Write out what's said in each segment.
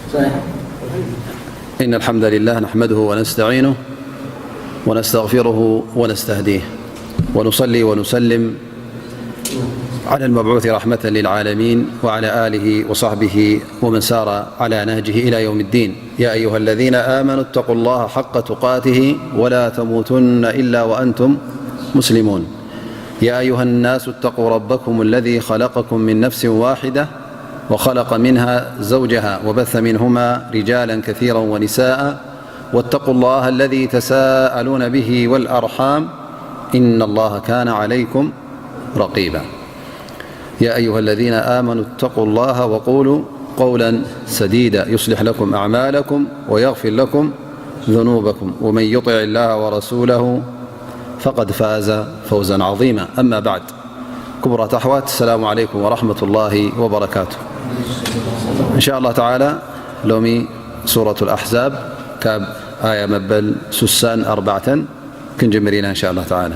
إن الحمد لله نحمده ونستعينه ونستغفره ونستهديه، ونصلي ونسلم على المبعوث رحمة للعالمين وعلى آله وصحبه ومن سار على نهجه إلى يوم الدين. يا أيها الذين آمنوا اتقوا الله حق تقاته ولا تموتن إلا وأنتم مسلمون. يا أيها الناس اتقوا ربكم الذي خلقكم من نفس واحدة وخلق منها زوجها وبث منهما رجالا كثيرا ونساء واتقوا الله الذي تساءلون به والأرحام إن الله كان عليكم رقيبا. يا أيها الذين آمنوا اتقوا الله وقولوا قولا سديدا يصلح لكم أعمالكم ويغفر لكم ذنوبكم ومن يطع الله ورسوله فقد فاز فوزا عظيما. أما بعد، كبرات أحوات، السلام عليكم ورحمة الله وبركاته. إن شاء الله تعالى لومي سورة الأحزاب كاب آية مبل سسان أربعة كنجمرينا إن شاء الله تعالى.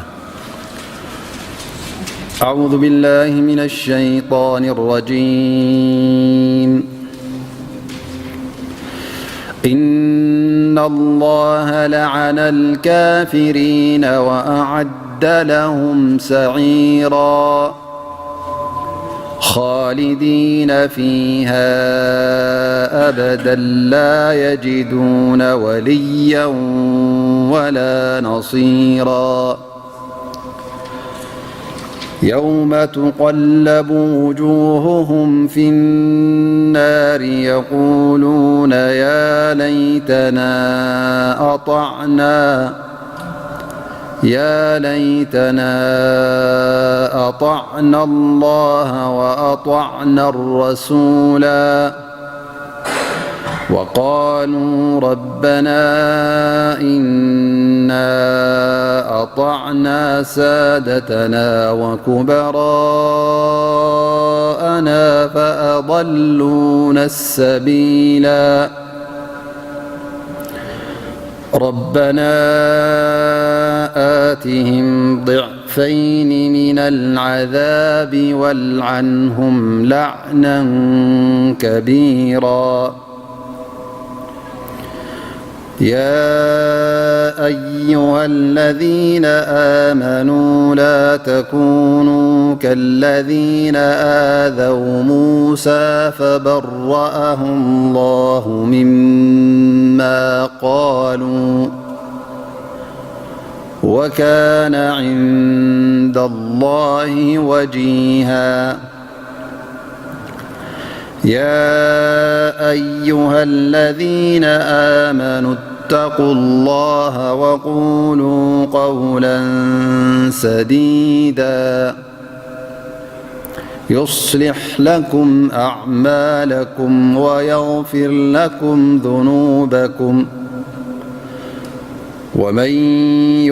أعوذ بالله من الشيطان الرجيم. إن الله لعن الكافرين وأعد لهم سعيرا خالدين فيها أبدا لا يجدون وليا ولا نصيرا. يوم تقلب وجوههم في النار يقولون يا ليتنا أطعنا يا ليتنا أطعنا الله وأطعنا الرسولا وقالوا ربنا إنا أطعنا سادتنا وكبراءنا فأضلونا السبيلا. ربنا آتهم ضعفين من العذاب والعنهم لعنا كبيرا. يا أيها الذين آمنوا لا تكونوا كالذين آذوا موسى فبرأه الله مما قالوا وكان عند الله وجيها. يا أيها الذين آمنوا اتقوا الله وقولوا قولا سديدا يصلح لكم أعمالكم ويغفر لكم ذنوبكم ومن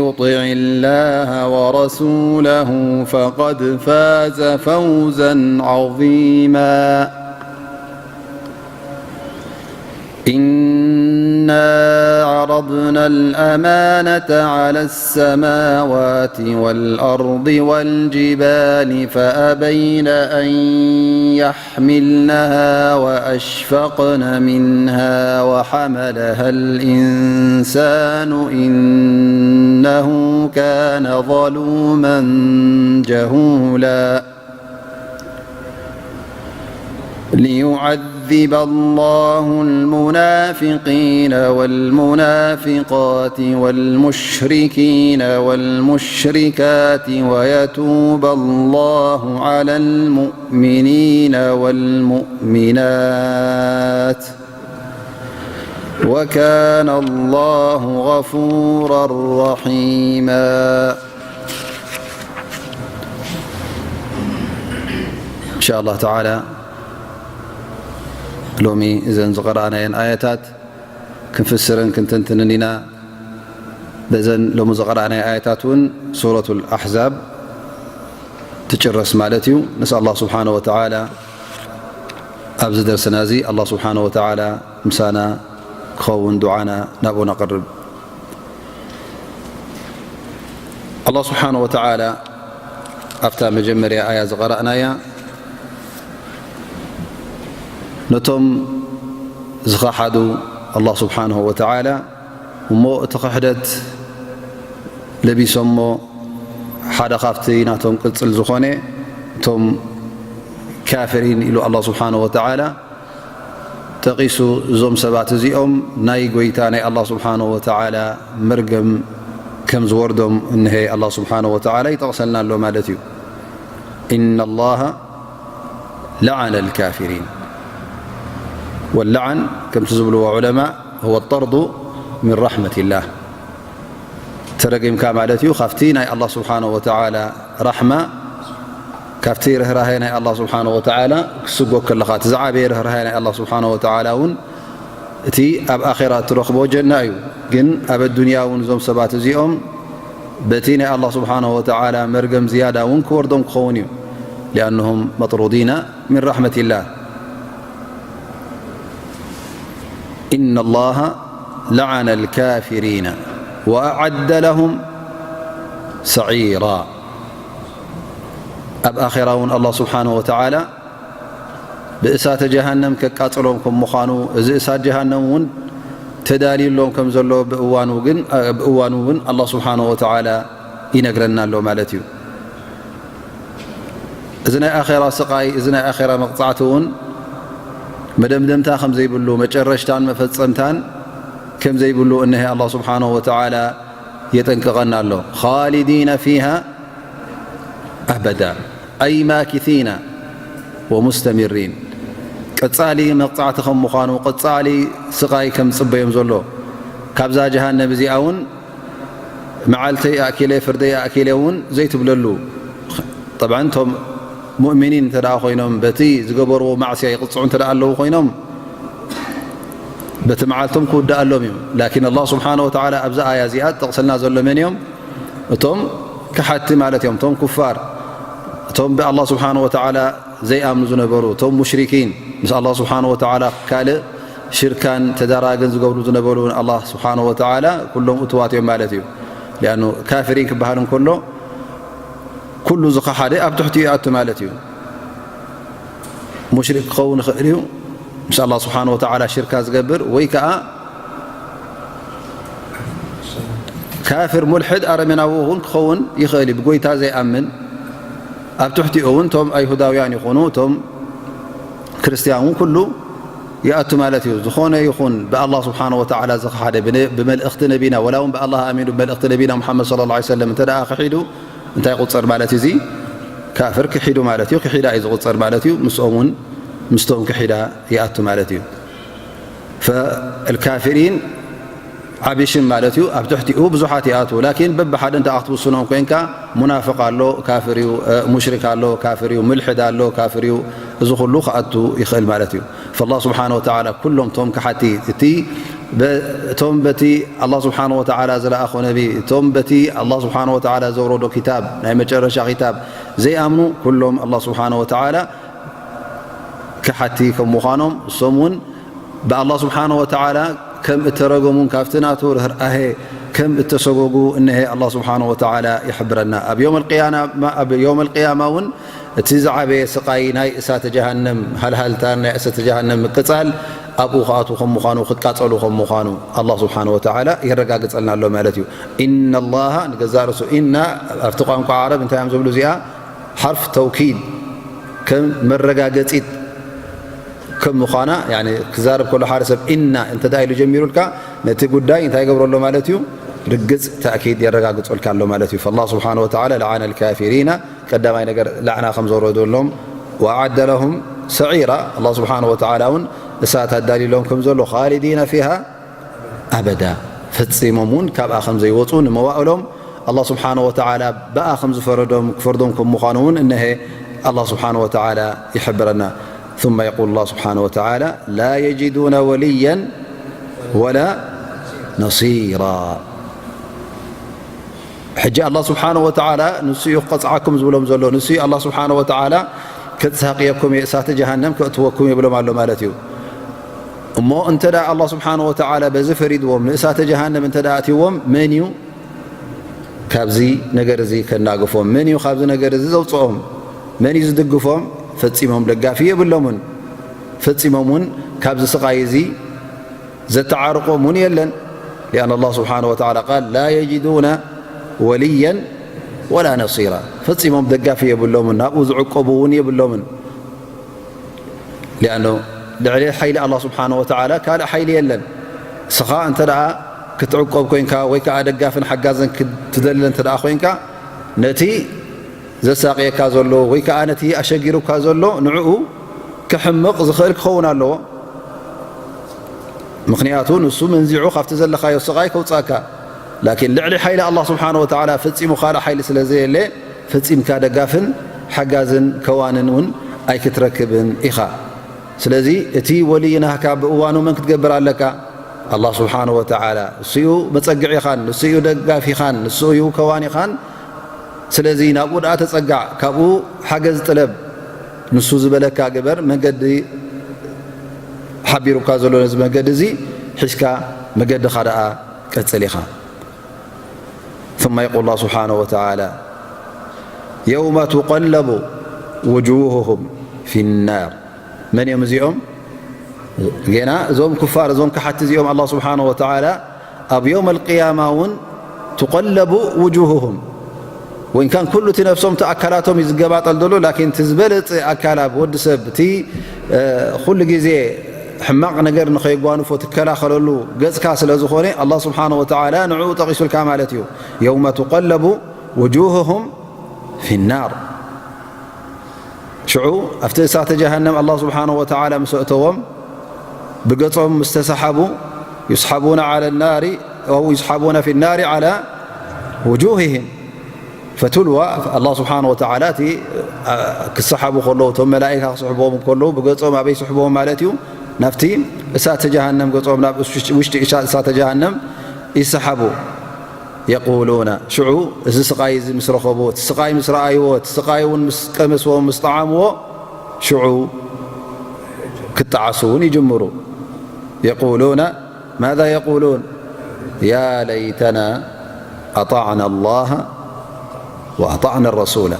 يطع الله ورسوله فقد فاز فوزا عظيما. إنا عرضنا الأمانة على السماوات والأرض والجبال فأبين أن يحملنها وأشفقن منها وحملها الإنسان إنه كان ظلوما جهولا. ليعذب الله المنافقين والمنافقات والمشركين والمشركات ويتوب الله على المؤمنين والمؤمنات وكان الله غفورا رحيما. إن شاء الله تعالى ሎሚ እዘን ዝቐረኣናየን ኣያታት ክንፍስርን ክንትንትንን ኢና። በዘን ሎሚ ዝቐረኣናዮ ኣያታት እውን ሱረቱል ኣሕዛብ ትጭረስ ማለት እዩ። ንስኣል ኣላህ ስብሓነ ወተዓላ ኣብዚ ደርስና እዚ ኣላህ ስብሓነ ወተዓላ ምሳና ክኸውን ዱዓና ናብኡ ነቕርብ። ኣላህ ስብሓነ ወተዓላ ኣብታ መጀመርያ ኣያ ዝቐረእናያ ነቶም ዝኸሓዱ ኣላህ ስብሓንሁ ወተዓላ እሞ እቲ ክሕደት ለቢሶሞ ሓደ ካብቲ ናቶም ቅጽል ዝኾነ እቶም ካፍሪን ኢሉ ኣላህ ስብሓንሁ ወተዓላ ጠቒሱ። እዞም ሰባት እዚኦም ናይ ጎይታ ናይ ኣላህ ስብሓንሁ ወተዓላ መርገም ከም ዝወርዶም እንሀ ኣላህ ስብሓንሁ ወተዓላ ይጠቕሰልና ኣሎ ማለት እዩ። ኢነ ላሃ ለዓነ ልካፊሪን። ወለዓን ከምቲ ዝብልዎ ዑለማ፣ هو الطرد من رحمة الله። ተረጊምካ ማለት እዩ፣ ካብቲ ናይ ኣላህ ስብሓንሁ ወተዓላ ራሕማ፣ ካብቲ ርህራሄ ናይ ኣላህ ስብሓንሁ ወተዓላ ክስጎ ከለኻ፣ እቲ ዝዓበየ ርህራሄ ናይ ኣላህ ስብሓንሁ ወተዓላ እውን እቲ ኣብ ኣኼራ እትረኽቦ ጀና እዩ። ግን ኣብ ኣዱንያ እውን እዞም ሰባት እዚኦም በቲ ናይ ኣላህ ስብሓንሁ ወተዓላ መርገም ዝያዳ እውን ክወርዶም ክኸውን እዩ። ሊኣንሁም መጥሩዲና ምን ራሕመቲላህ። ኢነ ላሃ ለዓነ ልካፊሪና ወኣዓደ ለሁም ሰዒራ። ኣብ ኣኼራ እውን ኣላህ ስብሓንሁ ወተዓላ ብእሳተ ጀሃነም ከቃጽሎም ከም ምዃኑ፣ እዚ እሳት ጀሃነም እውን ተዳልዩሎም ከም ዘሎ ብእዋኑ ግን፣ ብእዋኑ እውን ኣላህ ስብሓንሁ ወተዓላ ይነግረና ኣሎ ማለት እዩ። እዚ ናይ ኣኼራ ስቓይ፣ እዚ ናይ ኣኼራ መቕጻዕቲ እውን መደምደምታ ከም ዘይብሉ፣ መጨረሽታን መፈጸምታን ከም ዘይብሉ እንሀ ኣላህ ስብሓንሁ ወተዓላ የጠንቅቐና ኣሎ። ኻሊዲነ ፊሃ ኣበዳ፣ ኣይ ማኪሲና ወሙስተሚሪን። ቀጻሊ መቕጻዕቲ ከም ምዃኑ፣ ቀጻሊ ስቓይ ከም ዝጽበዮም ዘሎ፣ ካብዛ ጀሃነም እዚኣ እውን መዓልተይ ኣእኪለ፣ ፍርደይ ኣእኪለ እውን ዘይትብለሉ። ጠብዓን እቶም ሙእሚኒን እንተ ደኣ ኮይኖም፣ በቲ ዝገበርዎ ማዕስያ ይቕጽዑ እንተ ደኣ ኣለዉ ኮይኖም፣ በቲ መዓልቶም ክውድኣሎም እዩ። ላኪን ኣላህ ስብሓነ ወተዓላ ኣብዛ ኣያ እዚኣ ዝጠቕሰልና ዘሎ መን እዮም? እቶም ከሓድቲ ማለት እዮም፣ እቶም ኩፋር፣ እቶም ብኣላህ ስብሓነ ወተዓላ ዘይኣምኑ ዝነበሩ፣ እቶም ሙሽሪኪን፣ ምስ ኣላህ ስብሓነ ወተዓላ ካልእ ሽርካን ተዳራግን ዝገብሩ ዝነበሩ፣ ኣላህ ስብሓነ ወተዓላ ኩሎም እቱዋት እዮም ማለት እዩ። ሊኣኑ ካፊሪን ክበሃል እንከሎ፣ ኩሉ ዝኸሓደ ኣብ ትሕቲኡ ይኣቱ ማለት እዩ። ሙሽሪክ ክኸውን ይኽእል እዩ፣ ምስ ኣላህ ስብሓነ ወተዓላ ሽርካ ዝገብር፣ ወይ ከኣ ካፍር፣ ሙልሕድ፣ ኣረሜናዊ እውን ክኸውን ይኽእል እዩ፣ ብጎይታ ዘይኣምን። ኣብ ትሕቲኡ እውን እቶም ኣይሁዳውያን ይኹኑ እቶም ክርስትያን እውን ኩሉ ይኣቱ ማለት እዩ። ዝኾነ ይኹን ብኣላህ ስብሓነ ወተዓላ ዝኸሓደ፣ ብነ-፣ ብመልእኽቲ ነቢና፣ ወላ እውን ብኣላህ ኣሚኑ ብመልእኽቲ ነቢና ሙሓመድ ሰለላሁ ዐለይሂ ወሰለም እንተ ደኣ ክሒዱ፣ እንታይ ይቑጸር ማለት እዩ? እዚ ካፍር ክሒዱ ማለት እዩ። ክሒዳ እዩ ዝቑጸር ማለት እዩ። ምስኦም እውን፣ ምስቶም ክሒዳ ይኣቱ ማለት እዩ። ፈልካፊሪን ዓቢ ሽም ማለት እዩ። ኣብ ትሕቲኡ ብዙሓት ይኣትዉ። ላኪን በብሓደ እንተ ክትውስኖም ኮይንካ፣ ሙናፍቕ ኣሎ፣ ካፍር እዩ፣ እ፣ ሙሽሪክ ኣሎ፣ ካፍር እዩ፣ ሙልሕድ ኣሎ፣ ካፍር እዩ። እዚ ኩሉ ክኣቱ ይኽእል ማለት እዩ። ፈላህ ስብሓነ ወተዓላ ኩሎም እቶም ከሓቲ፣ እቲ በ-፣ እቶም በቲ ኣላህ ስብሓነ ወተዓላ ዝለኣኾ ነቢ፣ እቶም በቲ ኣላህ ስብሓነ ወተዓላ ዘውረዶ ኪታብ፣ ናይ መጨረሻ ኪታብ ዘይኣምኑ፣ ኩሎም ኣላህ ስብሓነ ወተዓላ ከሓቲ ከም ምዃኖም፣ እሶም እውን ብኣላህ ስብሓነ ወተዓላ ከም እተረገሙን ካብቲ ናቱ ርህርኣሄ ከም እተሰጎጉ እነሄ ኣላህ ስብሓነ ወተዓላ ይሕብረና። ኣብ የውመል ቅያማ፣ ኣብ የውመል ቅያማ እውን እቲ ዝዓበየ ስቓይ ናይ እሳተ ጀሃነም ሃልሃልታን ናይ እሳተ ጀሃነም ምቅጻል ኣብኡ ክኣትዉ ከም ምዃኑ፣ ክቃጸሉ ከም ምዃኑ ኣላህ ስብሓነ ወተዓላ የረጋግጸልና ኣሎ ማለት እዩ። ኢነ ላሃ፣ ንገዛእ ርእሱ ኢና ኣብቲ ቋንቋ ዓረብ እንታይ እዮም ዝብሉ እዚኣ? ሓርፍ ተውኪድ፣ ከም መረጋገጺት ከም ምዃና፣ ያኒ ክዛረብ ከሎ ሓደ ሰብ ኢና እንተ ደኣ ኢሉ ጀሚሩልካ፣ ነቲ ጉዳይ እንታይ ይገብሮ ኣሎ ማለት እዩ? ርግጽ ተእኪድ የረጋግጸልካ ኣሎ ማለት እዩ። ፈላህ ስብሓነ ወተዓላ ለዓነ ልካፊሪና፣ ቀዳማይ ነገር ላዕና ከም ዘውረደሎም፣ ወኣዓደ ለሁም ሰዒራ፣ ኣላህ ስብሓነ ወተዓላ እውን እሳት ኣዳልዩሎም ከም ዘሎ፣ ኻሊዲነ ፊሃ ኣበዳ፣ ፈጺሞም እውን ካብኣ ከም ዘይወጹ ንመዋእሎም ኣላህ ስብሓነ ወተዓላ ብኣ ከም ዝፈረዶም፣ ክፈርዶም ከም ምዃኑ እውን እነሀ ኣላህ ስብሓነ ወተዓላ ይሕብረና። ثم يقول الله سبحانه وتعالى لا يجدون وليا ولا نصيرا. ሕጂ ኣላህ ስብሓነ ወተዓላ ንሱ እዩ ክቐጽዓኩም ዝብሎም ዘሎ፣ ንሱ እዩ ኣላህ ስብሓነ ወተዓላ ከትሳቅየኩም እየ፣ እሳተ ጀሃነም ከእትወኩም ይብሎም ኣሎ ማለት እዩ። እሞ እንተ ደኣ ኣላህ ስብሓነ ወተዓላ በዚ ፈሪድዎም፣ ንእሳተ ጀሃነም እንተ ደኣ ኣእትይዎም፣ መን እዩ ካብዚ ነገር እዚ ከናግፎም? መን እዩ ካብዚ ነገር እዚ ዘውጽኦም? መን እዩ ዝድግፎም? ፈጺሞም ደጋፊ የብሎምን። ፈጺሞም እውን ካብዚ ስቓይ እዚ ዘተዓርቆም እውን የለን። لأن الله سبحانه وتعالى قال لا يجدون وليا ولا نصيرا። ፈጺሞም ደጋፊ የብሎምን፣ ናብኡ ዝዕቀቡ እውን የብሎምን። لأنه ልዕሊ ሓይሊ الله سبحانه وتعالى ካልእ ሓይሊ የለን። ንስኻ እንተ ደኣ ክትዕቆብ ኮይንካ ወይ ከኣ ደጋፍን ሓጋዝን ክትደሊ እንተ ደኣ ኮይንካ፣ ነቲ ዘሳቕየካ ዘሎ ወይ ከኣ ነቲ ኣሸጊሩካ ዘሎ ንዕኡ ክሕምቕ ዝኽእል ክኸውን ኣለዎ። ምኽንያቱ ንሱ መንዚዑ ካብቲ ዘለኻዮ ስቓይ ከውጻእካ። ላኪን ልዕሊ ሓይሊ ኣላህ ስብሓነ ወተዓላ ፈጺሙ ካልእ ሓይሊ ስለ ዘየለ፣ ፈጺምካ ደጋፍን ሓጋዝን ከዋንን እውን ኣይክትረክብን ኢኻ። ስለዚ እቲ ወልይ ናህካ ብእዋኑ መን ክትገብር ኣለካ? ኣላህ ስብሓነ ወተዓላ። ንሱ እዩ መጸግዒኻን፣ ንሱ እዩ ደጋፊኻን፣ ንሱ እዩ ከዋኒኻን። ስለዚ ናብኡ ደኣ ተጸጋዕ፣ ካብኡ ሓገዝ ጥለብ። ንሱ ዝበለካ ግበር፣ መንገዲ ሓቢሩካ ዘሎ ነዚ መንገዲ እዚ ሒዝካ መገድኻ ደኣ ቀጽል ኢኻ። ثم يقول الله سبحانه وتعالى يوم تقلب وجوههم في النار። መን እዮም እዚኦም? ጌና እዞም ኩፋር፣ እዞም ከሓቲ እዚኦም ኣላህ ስብሓነ ወተዓላ ኣብ የውም ኣልቅያማ እውን ትቆለቡ ውጁሁሁም። ወይንካን ኩሉ እቲ ነፍሶም እቲ ኣካላቶም እዩ ዝገባጠል ዘሎ፣ ላኪን እቲ ዝበለጸ ኣካል ኣብ ወዲ ሰብ እቲ፣ እ፣ ኩሉ ግዜ ሕማቕ ነገር ንኸየጓንፎ ትከላኸለሉ ገጽካ ስለ ዝኾነ፣ ኣላህ ስብሓነ ወተዓላ ንዕኡ ጠቒሱልካ ማለት እዩ። የውመ ትቆለቡ ውጁሁሁም ፊ ናር። ሽዑ ኣብቲ እሳተ ጀሃነም ኣላህ ስብሓነሁ ወተዓላ ምስ ኣእተዎም፣ ብገጾም ምስ ተሰሓቡ፣ ዩስሓቡነ ዓለ ናሪ፣ ኣው ዩስሓቡነ ፊ ናሪ ዓላ ውጁሂሂም። ፈቱልዋ፣ ኣላህ ስብሓነሁ ወተዓላ እቲ፣ ኣ፣ ክሰሓቡ ከለዉ፣ እቶም መላኢካ ክስሕብዎም ከለዉ፣ ብገጾም ኣበይ ይስሕብዎም ማለት እዩ? ናብቲ እሳተ ጀሃነም ገጾም ናብ ውሽጢ፣ ውሽጢ እሳ-፣ እሳተ ጀሃነም ይሰሓቡ። የቁሉና፣ ሽዑ እዚ ስቓይ እዚ ምስ ረኸብዎ፣ እቲ ስቓይ ምስ ረኣይዎ፣ እቲ ስቓይ እውን ምስ ቀመስዎ፣ ምስ ጠዓምዎ፣ ሽዑ ክጠዓሱ እውን ይጅምሩ። የቁሉና፣ ማዛ የቁሉን? ያ ለይተና ኣጣዕና ኣላህ ወኣጣዕና ረሱላ።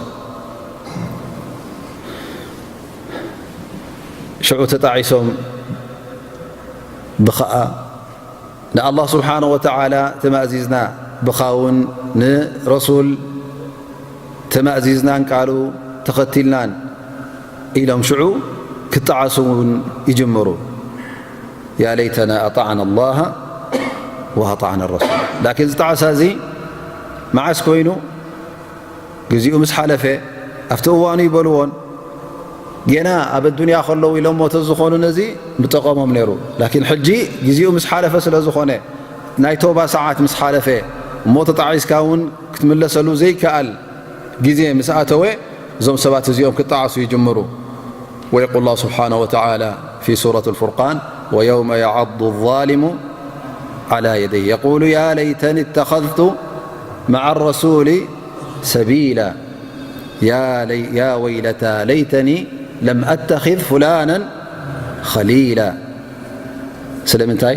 ሽዑ ተጣዒሶም ብኸኣ ንኣላህ ስብሓነ ወተዓላ ተማእዚዝና፣ ብኻ እውን ንረሱል ተማእዚዝናን ቃሉ ተኸቲልናን ኢሎም ሽዑ ክጠዓሱ እውን ይጅምሩ። ያ ለይተና ኣጣዕና ኣላህ ወኣጣዕና ረሱል። ላኪን እዚ ጣዕሳ እዚ መዓስ ኮይኑ? ግዜኡ ምስ ሓለፈ፣ ኣብቲ እዋኑ ይበልዎን፣ ጌና ኣብ ኣዱንያ ከለዉ ኢሎሞ ተዝኾኑ ነዚ ምጠቐሞም ነይሩ። ላኪን ሕጂ ግዜኡ ምስ ሓለፈ ስለ ዝኾነ፣ ናይ ተውባ ሰዓት ምስ ሓለፈ፣ እሞ ተጣዒስካ እውን ክትምለሰሉ ዘይከኣል ግዜ ምስ ኣተወ፣ እዞም ሰባት እዚኦም ክጠዓሱ ይጅምሩ። ويقول الله سبحانه وتعالى في سورة الفرقان: ويوم يعض الظالم على يديه يقول يا ليتني اتخذت مع الرسول سبيلا يا لي يا ويلتى ليتني لم أتخذ فلانا خليلا. ስለምንታይ?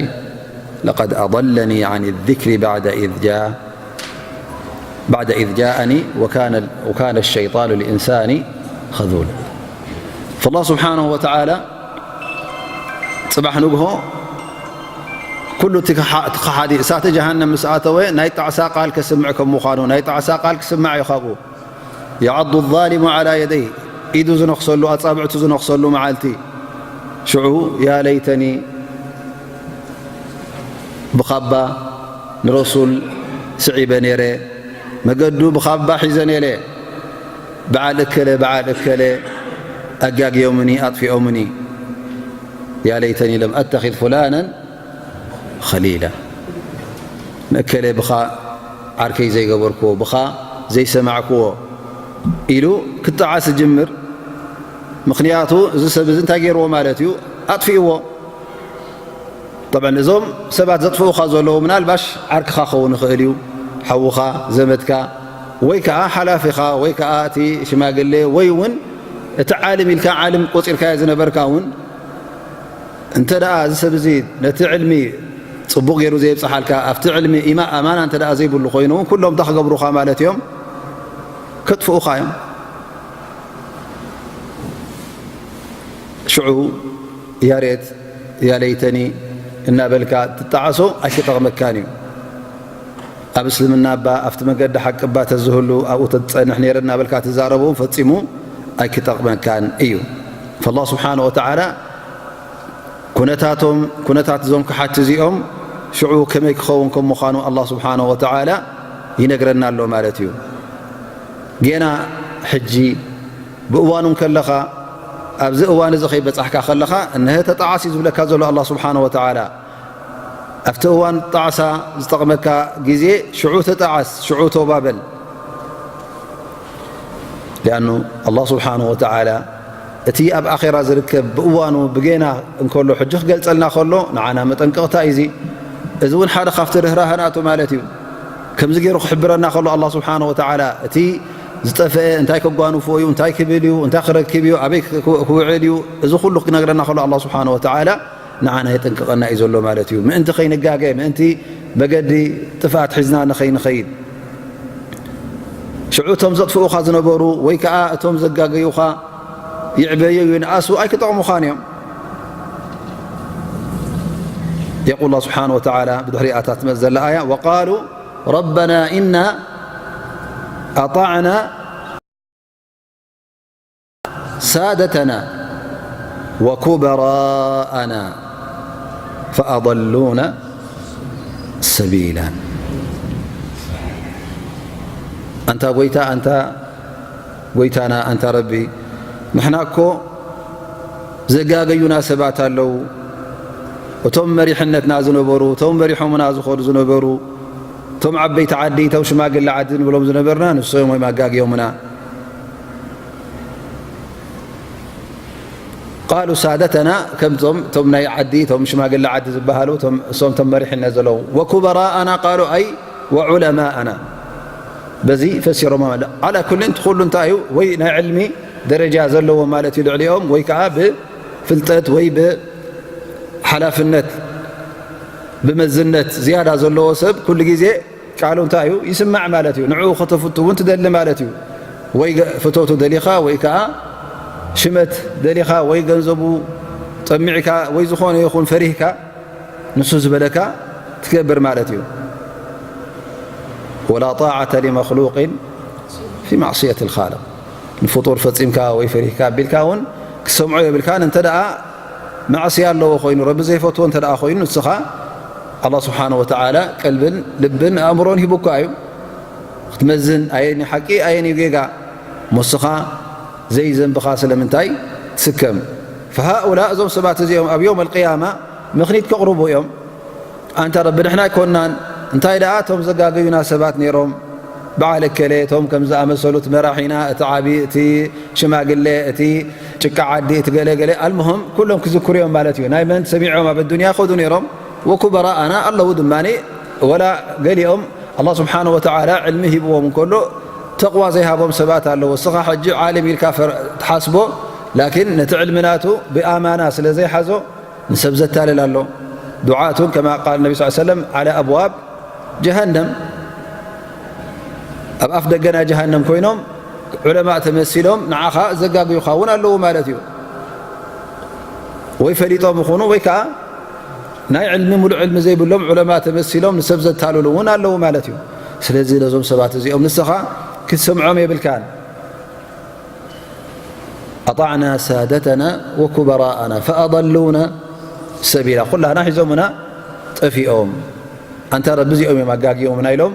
لقد أضلني عن الذكر بعد إذ جاء بعد إذ جاءني وكان وكان الشيطان للإنسان خذولا. فالله سبحانه وتعالى ጽባሕ ንግሆ ኩሉ እቲ ከሓ-፣ እቲ ከሓዲ እሳተ ጀሃነም ምስ ኣተወ ናይ ጣዕሳ ቃል ከስምዕ ከም ምዃኑ፣ ናይ ጣዕሳ ቃል ክስማዕ እዩ ካብኡ። يعض الظالم على يديه، ኢዱ ዝነኽሰሉ፣ ኣጻብዕቱ ዝነኽሰሉ መዓልቲ። ሽዑ ያ ለይተኒ ብኻባ ንረሱል ስዒበ ነይረ፣ መገዱ ብኻባ ሒዘ ነይረ፣ በዓል እከለ፣ በዓል እከለ ኣጋግዮምኒ፣ ኣጥፊኦምኒ። ያ ለይተኒ ለም ኣተኺዝ ፉላናን ኸሊላ። ንእከለ ብኻ ዓርከይ ዘይገበርክዎ፣ ብኻ ዘይሰማዕክዎ ኢሉ ክጠዓስ ይጅምር። ምኽንያቱ እዚ ሰብ እዚ እንታይ ገይርዎ ማለት እዩ? ኣጥፊእዎ። ጠብዓን እዞም ሰባት ዘጥፍኡኻ ዘለዉ ምናልባሽ ዓርክኻ ክኸውን ይኽእል እዩ፣ ሓውኻ፣ ዘመድካ፣ ወይ ከኣ ሓላፊኻ፣ ወይ ከኣ እቲ ሽማግሌ፣ ወይ እውን እቲ ዓልም ኢልካ ዓልም ቆጺርካዮ ዝነበርካ እውን እንተ ደኣ እዚ ሰብ እዚ ነቲ ዕልሚ ጽቡቕ ገይሩ ዘየብጽሓልካ፣ ኣብቲ ዕልሚ ኢማ-፣ ኣማና እንተ ደኣ ዘይብሉ ኮይኑ እውን፣ ኩሎም እንታይ ክገብሩኻ ማለት እዮም? ከጥፍኡኻ እዮም። ሽዑ፣ ያ ሬት፣ ያ ለይተኒ፣ እናበልካ ትጠዓሶ ኣይክጠቕመካን እዩ። ኣብ እስልምና እባ ኣብቲ መገዲ ሓቂ እባ ተዝህሉ ኣብኡ ተትጸንሕ ነይረ እናበልካ ትዛረቦ እውን ፈጺሙ ኣይክጠቕመካን እዩ። ፈላህ ስብሓነ ወተዓላ ኩነታቶም፣ ኩነታት እዞም ክሓቲ እዚኦም ሽዑ ከመይ ክኸውን ከም ምዃኑ ኣላህ ስብሓነ ወተዓላ ይነግረና ኣሎ ማለት እዩ። ጌና ሕጂ ብእዋኑ እንከለኻ፣ ኣብዚ እዋን እዚ ከይበጻሕካ ከለኻ፣ እነሀ ተጠዓስ እዩ ዝብለካ ዘሎ ኣላህ ስብሓነ ወተዓላ። ኣብቲ እዋን ጣዕሳ ዝጠቕመካ ግዜ ሽዑ ተጠዓስ፣ ሽዑ ተውባ በል። ሊኣኑ ኣላህ ስብሓነ ወተዓላ እቲ ኣብ ኣኼራ ዝርከብ ብእዋኑ ብጌና እንከሎ ሕጂ ክገልጸልና ከሎ ንዓና መጠንቀቕታ እዩ። እዚ፣ እዚ እውን ሓደ ካብቲ ርህራሀ ናቱ ማለት እዩ። ከምዚ ገይሩ ክሕብረና ከሎ ኣላህ ስብሓነ ወተዓላ እቲ ዝጠፍአ እንታይ ከጓንፎ እዩ፣ እንታይ ክብል እዩ፣ እንታይ ክረክብ እዩ፣ ኣበይ ክውዕል እዩ፣ እዚ ኩሉ ክነግረና ከሎ ኣላህ ስብሓነ ወተዓላ ንዓና የጠንቅቐና እዩ ዘሎ ማለት እዩ። ምእንቲ ከይንጋገ፣ ምእንቲ መገዲ ጥፍኣት ሒዝና ንኸይንኸይድ። ሽዑ እቶም ዘጥፍኡኻ ዝነበሩ ወይ ከኣ እቶም ዘጋገዩኻ ይዕበዩ ይንኣሱ ኣይክጠቕሙኻን እዮም። የቁል ኣላህ ስብሓነ ወተዓላ ብድሕሪ ኣታ ትመጽእ ዘላ ኣያ፣ "ወቃሉ ረበና ኢና ኣጣዕና ሳደተና ወኩበራኣና ፈኣضሉና ሰቢላ።" ኣንታ ጎይታ፣ ኣንታ ጎይታና፣ ኣንታ ረቢ፣ ንሕና እኮ ዘጋገዩና ሰባት ኣለዉ። እቶም መሪሕነትና ዝነበሩ፣ እቶም መሪሖምና ዝኸዱ ዝነበሩ፣ እቶም ዓበይቲ ዓዲ፣ እቶም ሽማግለ ዓዲ ንብሎም ዝነበርና፣ ንሶም እዮም ኣጋግዮምና። ቃሉ ሳደተና፣ ከምቶም፣ እቶም ናይ ዓዲ፣ እቶም ሽማግለ ዓዲ ዝበሃሉ፣ እቶም፣ እሶም እቶም መሪሕነት ዘለዉ። ወኩበራኣና ቃሉ ኣይ ወዑለማኣና። በዚ ፈሲሮም ማለት። ዓላ ኩልን፣ እቲ ኩሉ እንታይ እዩ? ወይ ናይ ዕልሚ ደረጃ ዘለዎ ማለት እዩ ልዕሊኦም፣ ወይ ከዓ ብፍልጠት ወይ ብሓላፍነት፣ ብመዝነት ዝያዳ ዘለዎ ሰብ ኩሉ ግዜ ቃሉ እንታይ እዩ? ይስማዕ ማለት እዩ። ንዕኡ ከተፍቱ እውን ትደሊ ማለት እዩ። ወይ ገ-፣ ፍቶቱ ደሊኻ፣ ወይ ከዓ ሽመት ደሊኻ፣ ወይ ገንዘቡ ጠሚዕካ፣ ወይ ዝኾነ ይኹን ፈሪህካ፣ ንሱ ዝበለካ ትገብር ማለት እዩ። ወላ ጣዓተ ሊመኽሉቅን ፊ ማዕስየት ልኻልቅ። ንፍጡር ፈጺምካ ወይ ፈሪህካ ኣቢልካ እውን ክትሰምዖ የብልካን። እንተ ደኣ ማዕስያ ኣለዎ ኮይኑ፣ ረቢ ዘይፈትዎ እንተ ደኣ ኮይኑ፣ ንስኻ ኣላህ ስብሓነ ወተዓላ ቀልብን ልብን ኣእምሮን ሂቡካ እዩ። ክትመዝን ኣየኒ ሓቂ ኣየኒ ጌጋ፣ ሞስኻ ዘይዘንብኻ ስለምንታይ ትስከም? ፈሃኡላ፣ እዞም ሰባት እዚኦም ኣብ የውም ኣልቅያማ ምኽኒት ከቕርቡ እዮም። ኣንታ ረቢ፣ ንሕና ኣይኮንናን። እንታይ ደኣ እቶም ዘጋገዩና ሰባት ነይሮም፣ በዓል እከለ፣ እቶም ከም ዝኣመሰሉ፣ እቲ መራሒና፣ እቲ ዓቢ፣ እቲ ሽማግለ፣ እቲ ጭቃ ዓዲ፣ እቲ ገለገለ፣ ኣልሙሁም ኩሎም ክዝክሩ እዮም ማለት እዩ። ናይ መን ሰሚዖም ኣብ ኣዱንያ ከዱ ነይሮም? ወኩበራኣና ኣለዉ ድማ፣ ወላ ገሊኦም ኣላህ ስብሓነ ወተዓላ ዕልሚ ሂብዎም እንከሎ፣ ተቕዋ ዘይሃቦም ሰባት ኣለዉ። እስኻ ሕጂ ዓሊም ኢልካ ፈር-፣ ትሓስቦ፣ ላኪን ነቲ ዕልሚ ናቱ ብኣማና ስለ ዘይሓዞ፣ ንሰብ ዘታልል ኣሎ። ዱዓቱን ከማ ቃል ነቢ ስ ሰለም ዓላ ኣብዋብ ጀሃነም፣ ኣብ ኣፍ ደገ ናይ ጀሃነም ኮይኖም ዑለማእ ተመሲሎም ንዓኻ ዘጋግዩኻ እውን ኣለዉ ማለት እዩ። ወይ ፈሊጦም ይኹኑ ወይ ከዓ ናይ ዕልሚ፣ ሙሉእ ዕልሚ ዘይብሎም ዑለማእ ተመሲሎም ንሰብ ዘታልሉ እውን ኣለዉ ማለት እዩ። ስለዚ ነዞም ሰባት እዚኦም ንስኻ ክትሰምዖም የብልካን። ኣጣዕና ሳደተና ወኩበራኣና ፈኣضሉና ሰቢላ። ኩላህና ሒዞምና ጠፊኦም። ኣንታ ረቢ እዚኦም እዮም ኣጋጊዮምና ኢሎም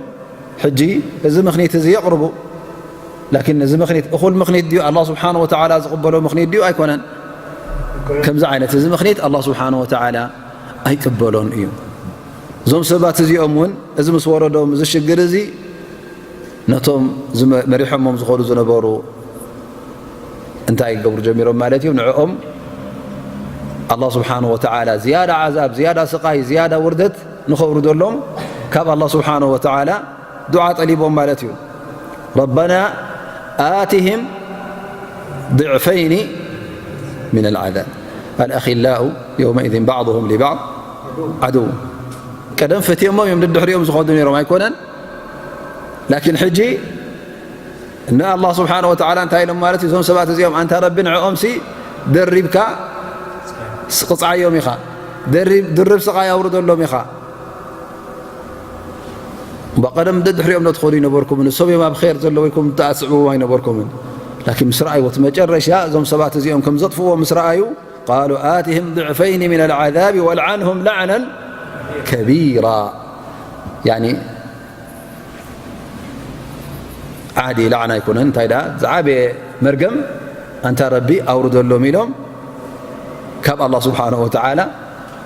ሕጂ እዚ ምኽኒት እዚ የቕርቡ። ላኪን እዚ ምኽኒት እኹል ምኽኒት ድዩ? ኣላህ ስብሓነ ወተዓላ ዝቕበሎ ምኽኒት ድዩ? ኣይኮነን። ከምዚ ዓይነት እዚ ምኽኒት ኣላህ ስብሓነ ወተዓላ ኣይቅበሎን እዩ። እዞም ሰባት እዚኦም እውን እዚ ምስ ወረዶም እዚ ሽግር እዚ ነቶም ዝመ-፣ መሪሖሞም ዝኾኑ ዝነበሩ እንታይ ክገብሩ ጀሚሮም ማለት እዩ? ንዕኦም ኣላህ ስብሓነ ወተዓላ ዝያዳ ዓዛብ፣ ዝያዳ ስቓይ፣ ዝያዳ ውርደት ንኸውርደሎም ካብ ኣላህ ስብሓነ ወተዓላ ዱዓ ጠሊቦም ማለት እዩ። ረበና ኣትህም ضዕፈይኒ ሚነል ዓዛብ ኣልኣኺላኡ የውመኢዝን ባዕዱሁም ሊባዕድ ዓዱው። ቀደም ፈትዮሞም እዮም ደድሕሪኦም ዝኸዱ ነይሮም ኣይኮነን? ላኪን ሕጂ ንኣላህ ስብሓነ ወተዓላ እንታይ ኢሎም ማለት እዩ? እዞም ሰባት እዚኦም ኣንታ ረቢ ንዕኦምሲ ደሪብካ ስቕፅዓዮም ኢኻ። ድርብ ስቓይ ኣውርደሎም ኢኻ። እባ ቀደም ደድሕሪኦም ዶ ትኸዱ ኣይነበርኩምን? እሶም እዮም ኣብ ኸይር ዘለዉ ኢልኩም ትስዕብዎም ኣይነበርኩምን? ላኪን ምስ ረኣይዎ እቲ መጨረሻ እዞም ሰባት እዚኦም ከም ዘጥፍእዎም ምስ ረኣዩ ቃሉ ኣትህም ضዕፈይኒ ሚነል ዓዛቢ ወልዓንሁም ላዕነን ከቢራ። ያኒ ዓዲ ላዕና ኣይኮነን። እንታይ ደኣ ዝዓበየ መርገም ኣንታ ረቢ ኣውርደሎም ኢሎም ካብ ኣላህ ስብሓነሁ ወተዓላ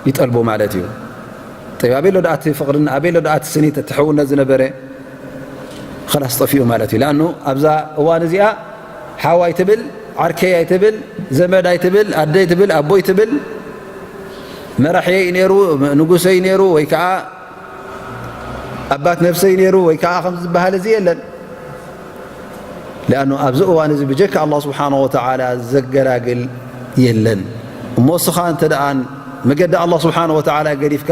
ይጠልቡ ማለት እዩ። ጠይብ፣ ኣበይ ኣሎ ደኣ እቲ ፍቕርን ኣበይ ኣሎ ደኣ እቲ ስኒት፣ እቲ ሕውነት ዝነበረ? ኸላስ ጠፊኡ ማለት እዩ። ለኣኑ ኣብዛ እዋን እዚኣ ሓው ኣይትብል፣ ዓርከይ ኣይትብል፣ ዘመድ ኣይትብል፣ ኣደይ ትብል፣ ኣቦይ ትብል፣ መራሕየይ ነይሩ፣ ንጉሰይ ነይሩ፣ ወይ ከዓ ኣባት ነፍሰይ ነይሩ ወይ ከዓ ከም ዝበሃል እዚ የለን። ለኣኑ ኣብዚ እዋን እዚ ብጀካ ኣላህ ስብሓነ ወተዓላ ዘገላግል የለን። እሞ እስኻ እንተ ደኣ መገዲ ኣላህ ስብሓነ ወተዓላ ገዲፍካ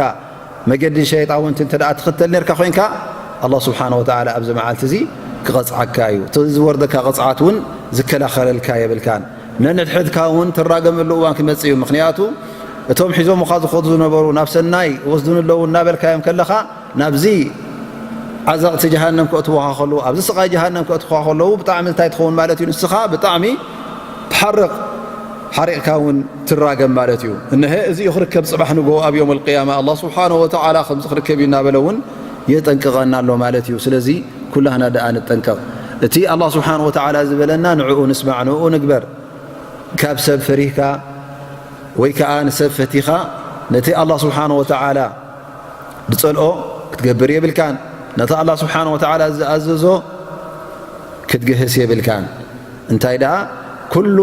መገዲ ሸይጣውንቲ እንተ ደኣ ትኽተል ነርካ ኮይንካ ኣላህ ስብሓነ ወተዓላ ኣብዚ መዓልቲ እዚ ክቐጽዓካ እዩ። እቲ ዝወርደካ ቅጽዓት እውን ዝከላኸለልካ የብልካን። ነንሕድሕድካ እውን ትራገመሉ እዋን ክመጽእ እዩ። ምኽንያቱ እቶም ሒዞምኻ ዝኸዱ ዝነበሩ ናብ ሰናይ ወስዱኒ ኣለዉ እናበልካዮም ከለኻ ናብዚ ዓዘቕቲ ጀሃነም ከእትዉኻ ከለዉ፣ ኣብዚ ስቓይ ጀሃነም ከእትዉኻ ከለዉ ብጣዕሚ እንታይ ትኸውን ማለት እዩ? ንስኻ ብጣዕሚ ትሓርቕ፣ ሓሪቕካ እውን ትራገም ማለት እዩ። እነሀ እዚ እዩ ክርከብ ጽባሕ ንግሆ ኣብ ዮም ኣልቅያማ ኣላህ ስብሓነሁ ወተዓላ ከምዚ ክርከብ እዩ እናበለ እውን የጠንቅቐና ኣሎ ማለት እዩ። ስለዚ ኩላህና ደኣ ንጠንቀቕ። እቲ ኣላህ ስብሓነሁ ወተዓላ ዝበለና ንዕኡ ንስማዕ፣ ንኡ ንግበር። ካብ ሰብ ፈሪህካ ወይ ከኣ ንሰብ ፈቲኻ ነቲ ኣላህ ስብሓነሁ ወተዓላ ዝጸልኦ ክትገብር የብልካን። ነቲ ኣላህ ስብሓነሁ ወተዓላ ዝኣዘዞ ክትግህስ የብልካን። እንታይ ደኣ፣ ኩሉ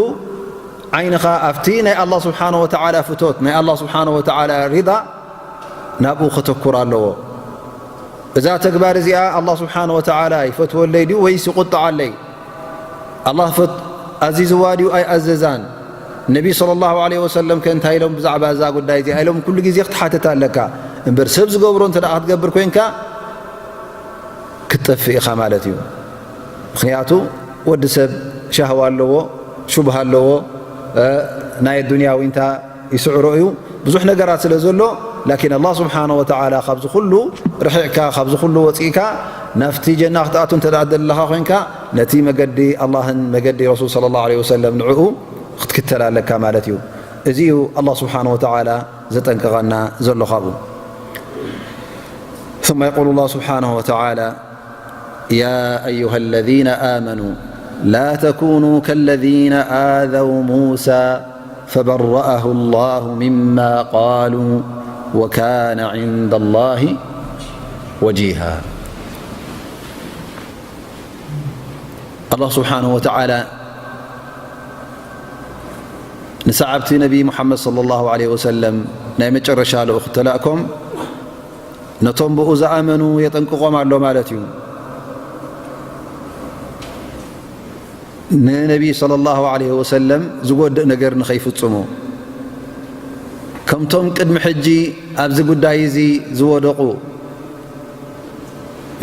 ዓይንኻ ኣብቲ ናይ ኣላህ ስብሓነሁ ወተዓላ ፍቶት፣ ናይ ኣላህ ስብሓነሁ ወተዓላ ሪዳ ናብኡ ከተኩር ኣለዎ። እዛ ተግባር እዚኣ ኣላህ ስብሓነሁ ወተዓላ ይፈትወለይ ድዩ ወይስ ይቁጥዓለይ? ኣላህ ፈት-፣ ኣዚዝዋ ድዩ ኣይኣዘዛን? ነቢ ሰለላሁ ዐለይሂ ወሰለም ከ እንታይ ኢሎም ብዛዕባ እዛ ጉዳይ እዚኣ ኢሎም ኩሉ ግዜ ክትሓትት ኣለካ። እምበር ሰብ ዝገብሮ እንተ ደኣ ክትገብር ኮይንካ ክትጠፍእ ኢኻ ማለት እዩ። ምኽንያቱ ወዲ ሰብ ሻህዋ ኣለዎ፣ ሹብሃ ኣለዎ፣ እ፣ ናይ ኣዱንያ ዊንታ ይስዕሮ እዩ። ብዙሕ ነገራት ስለ ዘሎ፣ ላኪን ኣላህ ስብሓነ ወተዓላ ካብዚ ኩሉ ርሒቕካ፣ ካብዚ ኩሉ ወፂእካ፣ ናብቲ ጀና ክትኣቱ እንተ ደኣ ደለኻ ኮይንካ፣ ነቲ መገዲ ኣላህን መገዲ ረሱል ሰለላሁ ዐለይሂ ወሰለም ንዕኡ ክትክተል ኣለካ ማለት እዩ። እዚ እዩ ኣላህ ስብሓነ ወተዓላ ዘጠንቅቐና ዘሎ ካብኡ። ثم يقول الله سبحانه وتعالى: يا أيها الذين آمنوا لا تكونوا كالذين آذوا موسى فبرأه الله مما قالوا وكان عند الله وجيها. ኣላህ ስብሓነሁ ወተዓላ ንሰዓብቲ ነቢ ሙሓመድ ሰለላሁ ዐለይሂ ወሰለም ናይ መጨረሻ ልኡኽ ተላእኮም ነቶም ብኡ ዝኣመኑ የጠንቅቖም ኣሎ ማለት እዩ። ንነቢ ሰለላሁ ዐለይሂ ወሰለም ዝጎድእ ነገር ንኸይፍጽሙ፣ ከምቶም ቅድሚ ሕጂ ኣብዚ ጉዳይ እዚ ዝወደቑ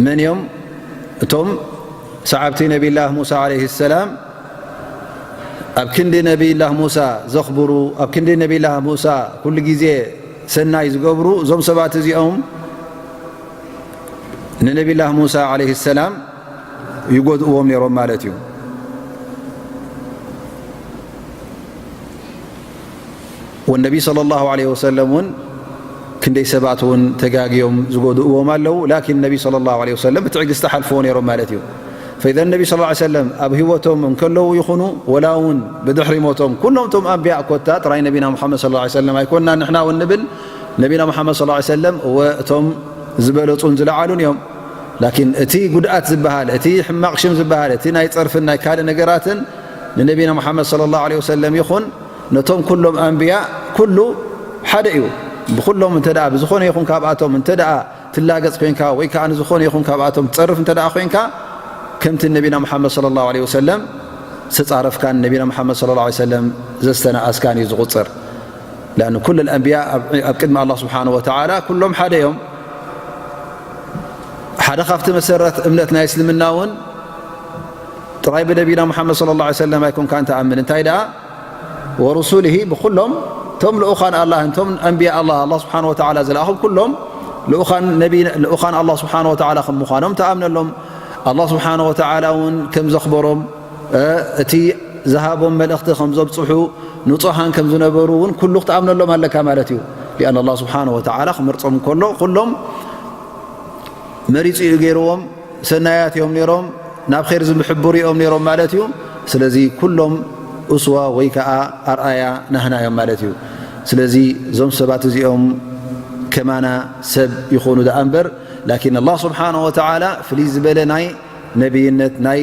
መን እዮም? እቶም ሰዓብቲ ነቢላህ ሙሳ ዐለይሂ ሰላም ኣብ ክንዲ ነቢላህ ሙሳ ዘኽብሩ፣ ኣብ ክንዲ ነቢላህ ሙሳ ኩሉ ግዜ ሰናይ ዝገብሩ፣ እዞም ሰባት እዚኦም ንነቢላህ ሙሳ ዐለይሂ ሰላም ይጎድእዎም ነይሮም ማለት እዩ። ወነቢ ሰለላሁ ዐለይሂ ወሰለም እውን ክንደይ ሰባት እውን ተጋግዮም ዝጎድእዎም ኣለዉ። ላኪን ነቢ ሰለላሁ ዐለይሂ ወሰለም ብትዕግስቲ ሓልፍዎ ነይሮም ማለት እዩ። ፈኢዘን ነቢ ሰለላሁ ዐለይሂ ወሰለም ኣብ ህይወቶም እንከለዉ ይኹኑ፣ ወላ እውን ብድሕሪ ሞቶም፣ ኩሎም እቶም ኣንብያ ኮታ፣ ጥራይ ነቢና ሙሓመድ ሰለላሁ ዐለይሂ ወሰለም ኣይኮንና ንሕና እውን ንብል፣ ነቢና ሙሓመድ ሰለላሁ ዐለይሂ ወሰለም እወ እቶም ዝበለጹን ዝለዓሉን እዮም። ላኪን እቲ ጉድኣት ዝበሃል፣ እቲ ሕማቕ ሽም ዝበሃል፣ እቲ ናይ ጸርፍን ናይ ካልእ ነገራትን ንነቢና ሙሓመድ ሰለላሁ ዐለይሂ ወሰለም ይኹን ነቶም ኩሎም ኣንብያ ኩሉ ሓደ እዩ። ብኩሎም እንተ ደኣ ብዝኾነ ይኹን ካብኣቶም እንተ ደኣ ትላገጽ ኮይንካ ወይ ከኣ ንዝኾነ ይኹን ካብኣቶም ትጸርፍ እንተ ደኣ ኮይንካ ከምቲ ነቢና ሙሓመድ ሰለላሁ ዐለይሂ ወሰለም ዝተጻረፍካን ነቢና ሙሓመድ ሰለላሁ ዐለይሂ ወሰለም ዘስተናኣስካን እዩ ዝቑጸር። ለኣኑ ኩል ኣንብያ ኣብ፣ ኣብ ቅድሚ ኣላህ ስብሓነሁ ወተዓላ ኩሎም ሓደ እዮም። ሓደ ካብቲ መሰረት እምነት ናይ እስልምና እውን ጥራይ ብነቢና ሙሓመድ ሰለላሁ ዐለይሂ ወሰለም ኣይኮንካን ትኣምን። እንታይ ደኣ ወሩሱሊሂ ብኹሎም እቶም ልኡኻን ኣላህ፣ እቶም ኣንብያ ኣላህ፣ ኣላህ ስብሓነ ወተዓላ ዝለኣኹም ኩሎም ልኡኻን ነቢ-፣ ልኡኻን ኣላህ ስብሓነ ወተዓላ ከም ምዃኖም ተኣምነሎም። ኣላህ ስብሓነ ወተዓላ እውን ከም ዘኽበሮም፣ እ፣ እቲ ዝሃቦም መልእኽቲ ከም ዘብጽሑ፣ ንጹሃን ከም ዝነበሩ እውን ኩሉ ክትኣምነሎም ኣለካ ማለት እዩ። ሊኣን ኣላህ ስብሓነ ወተዓላ ክመርጾም እንከሎ ኩሎም መሪጹ እዩ ገይርዎም። ሰናያት እዮም ነይሮም፣ ናብ ኼር ዝምሕብሩ እዮም ነይሮም ማለት እዩ። ስለዚ ኩሎም ኡስዋ ወይ ከኣ ኣርኣያ ናህና እዮም ማለት እዩ። ስለዚ እዞም ሰባት እዚኦም ከማና ሰብ ይኾኑ ደኣ እምበር፣ ላኪን ኣላህ ስብሓነሁ ወተዓላ ፍልይ ዝበለ ናይ ነቢይነት ናይ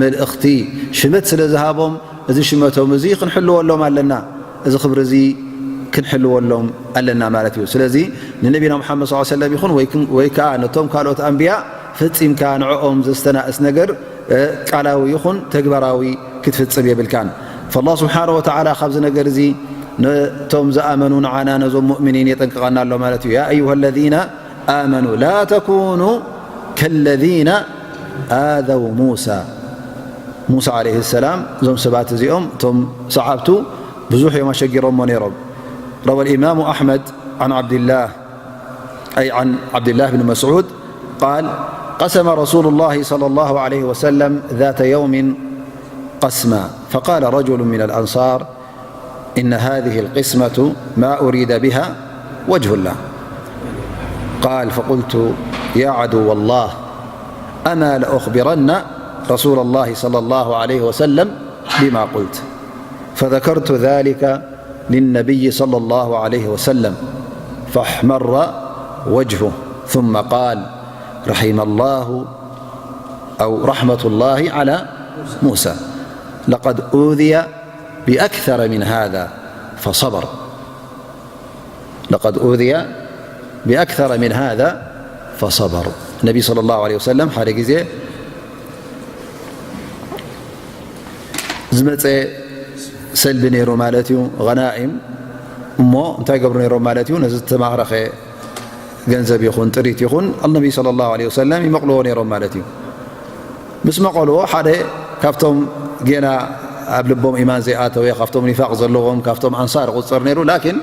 መልእኽቲ ሽመት ስለ ዝሃቦም፣ እዚ ሽመቶም እዚ ክንሕልወሎም ኣለና፣ እዚ ክብሪ እዚ ክንሕልወሎም ኣለና ማለት እዩ። ስለዚ ንነቢና ሙሓመድ ሰለላሁ ዐለይሂ ወሰለም ይኹን ወይ ክን-፣ ወይ ከኣ ነቶም ካልኦት ኣንብያ ፈጺምካ ንዕኦም ዘስተናእስ ነገር፣ እ፣ ቃላዊ ይኹን ተግባራዊ ክትፍጽም የብልካን። ፈላህ ስብሓነሁ ወተዓላ ካብዚ ነገር እዚ ነቶም ዝኣመኑ ንዓና ነዞም ሙእሚኒን የጠንቅቐና ኣሎ ማለት እዩ። ያ ኣዩሃ ለዚነ ኣመኑ ላ ተኩኑ ከለዚነ ኣዘው ሙሳ። ሙሳ ዓለይሂ ሰላም እዞም ሰባት እዚኦም እቶም ሰዓብቱ ብዙሕ እዮም ኣሸጊሮሞ ነይሮም። روى الإمام أحمد عن عبد الله، أي عن عبد الله بن مسعود قال: قسم رسول الله صلى الله عليه وسلم ذات يوم قسما، فقال رجل من الأنصار: إن هذه القسمة ما أريد بها وجه الله. قال: فقلت: يا عدو الله، أما لأخبرن رسول الله صلى الله عليه وسلم بما قلت. فذكرت ذلك للنبي صلى الله عليه وسلم، فاحمر وجهه، ثم قال: رحم الله، أو رحمة الله على موسى، لقد أوذي بأكثر من هذا فصبر. لقد أوذي بأكثر من هذا فصبر. ነቢ ሰለላሁ ዐለይሂ ወሰለም ሓደ ግዜ ዝመፀ ሰልቢ ነይሩ ማለት እዩ፣ ገናኢም። እሞ እንታይ ገብሩ ነይሮም ማለት እዩ? ነዚ ዝተማረኸ ገንዘብ ይኹን ጥሪት ይኹን፣ ኣልነቢ ሰለላሁ ዐለይሂ ወሰለም ይመቕልዎ ነይሮም ማለት እዩ። ምስ መቐልዎ፣ ሓደ ካብቶም ጌና ኣብ ልቦም ኢማን ዘይኣተወ፣ ካብቶም ኒፋቕ ዘለዎም፣ ካብቶም ኣንሳር ይቑጸር ነይሩ። ላኪን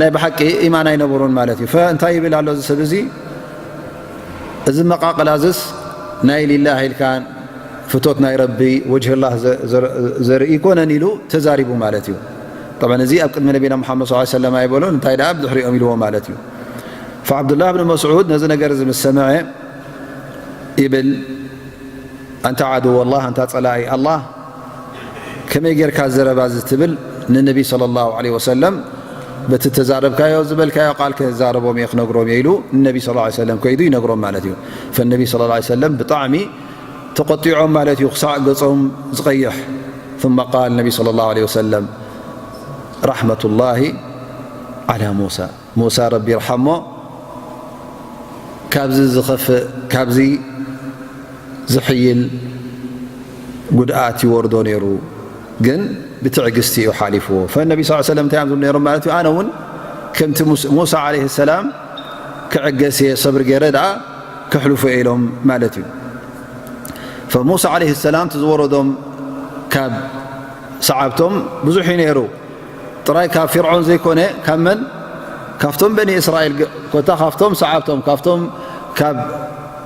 ናይ ብሓቂ ኢማን ኣይነበሩን ማለት እዩ። ፈእንታይ ይብል ኣሎ እዚ ሰብ እዚ? እዚ መቃቕላ እዚስ ናይ ሊላህ ኢልካ ፍቶት ናይ ረቢ ወጅህላህ ዘ-፣ ዘ-፣ ዘርኢ ኣይኮነን ኢሉ ተዛሪቡ ማለት እዩ። ጠብዓን እዚ ኣብ ቅድሚ ነቢና ሙሓመድ ሰለላሁ ዐለይሂ ወሰለም ኣይበሎን፣ እንታይ ደኣ ብድሕሪኦም ኢልዎ ማለት እዩ። ፈዓብዱላህ ብን መስዑድ ነዚ ነገር እዚ ምስ ሰምዐ ይብል፣ ኣንታ ዓድወላህ፣ ኣንታ ጸላኢ ኣላህ፣ ከመይ ጌርካ ዘረባ እዚ ትብል ንነቢ ሰለላሁ ዐለይሂ ወሰለም፣ በቲ ተዛረብካዮ ዝበልካዮ ቃል ክዛረቦም እየ ክነግሮም እየ ኢሉ ንነቢ ሰለላሁ ዐለይሂ ወሰለም ከይዱ ይነግሮም ማለት እዩ። ፈነቢ ሰለላሁ ዐለይሂ ወሰለም ብጣዕሚ ተቆጢዖም ማለት እዩ፣ ክሳዕ ገጾም ዝቐይሕ። ثم قال النبي صلى الله عليه وسلم: رحمة الله على موسى. ሙሳ ረቢ ይርሓሞ፣ ካብዚ ዝኸፍእ፣ ካብዚ ዝሕይል ጉድኣት ይወርዶ ነይሩ፣ ግን ብትዕግስቲ እዩ ሓሊፍዎ። ፈነቢ ሰለላሁ ዐለይሂ ወሰለም እንታይ እዮም ዝብሉ ነይሮም ማለት እዩ? ኣነ እውን ከምቲ ሙስ-፣ ሙሳ ዓለይሂ ሰላም ክዕገስ እየ፣ ሰብሪ ገይረ ደኣ ከሕልፎ እየ ኢሎም ማለት እዩ። ፈሙሳ ዓለይሂ ሰላም እቲ ዝወረዶም ካብ ሰዓብቶም ብዙሕ እዩ ነይሩ። ጥራይ ካብ ፊርዖን ዘይኮነ፣ ካብ መን? ካብቶም በኒ እስራኤል፣ ገ-፣ ኮታ ካብቶም ሰዓብቶም፣ ካብቶም ካብ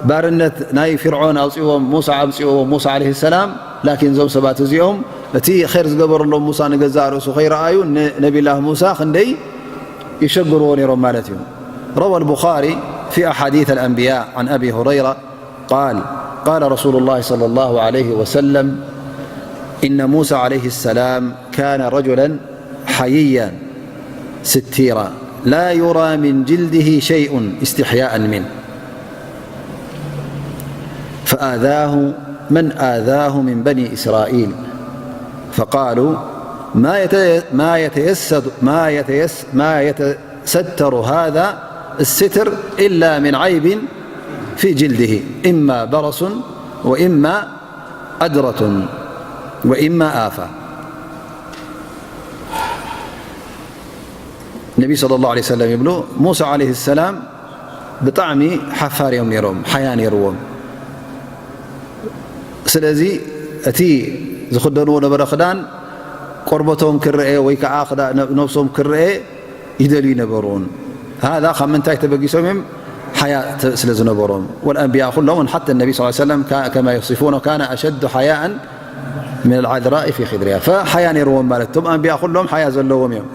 ባርነት ናይ ፊርዖን ኣውፅእዎም፣ ሙሳ ኣምፅእዎም፣ ሙሳ ዓለይሂ ሰላም። ላኪን እዞም ሰባት እዚኦም እቲ ኸይር ዝገበረሎም ሙሳ ንገዛእ ርእሱ ከይረኣዩ፣ ንነቢላህ ሙሳ ክንደይ ይሸግርዎ ነይሮም ማለት እዩ። روى البخاري في أحاديث الأنبياء عن أبي هريرة قال: قال رسول الله صلى الله عليه وسلم: إن موسى عليه السلام كان رجلا حييا ستيرا، لا يرى من جلده شيء استحياء منه، فآذاه من آذاه من بني إسرائيل، فقالوا: ما يت-، ما يتيسد-، ما يتيس-، ما يتستر هذا الستر إلا من عيب في جلده، إما برص وإما أدرة وإما آفة. ነቢ ሰለላሁ ዐለይሂ ወሰለም ይብሉ፣ ሙሳ ዓለይሂ ሰላም ብጣዕሚ ሓፋር እዮም ነይሮም፣ ሓያ ነይርዎም። ስለዚ እቲ ዝኽደንዎ ነበረ ክዳን ቆርበቶም ክረአ ወይ ከዓ ክዳ-፣ ነ-፣ ነብሶም ክረአ ይደልዩ ነበሩን። ሃዛ ካብ ምንታይ ተበጊሶም እዮም? ሓያ ተ-፣ ስለ ዝነበሮም። ወልኣንብያ ኩሎም፣ ሓተ ነቢ ስ ሰለም ካ-፣ ከማ የስፉኖ ካነ ኣሸዱ ሓያእን ምን ልዓዝራኢ ፊ ኽድሪሃ። ፈሓያ ነይርዎም ማለት፣ እቶም ኣንብያ ኩሎም ሓያ ዘለዎም እዮም።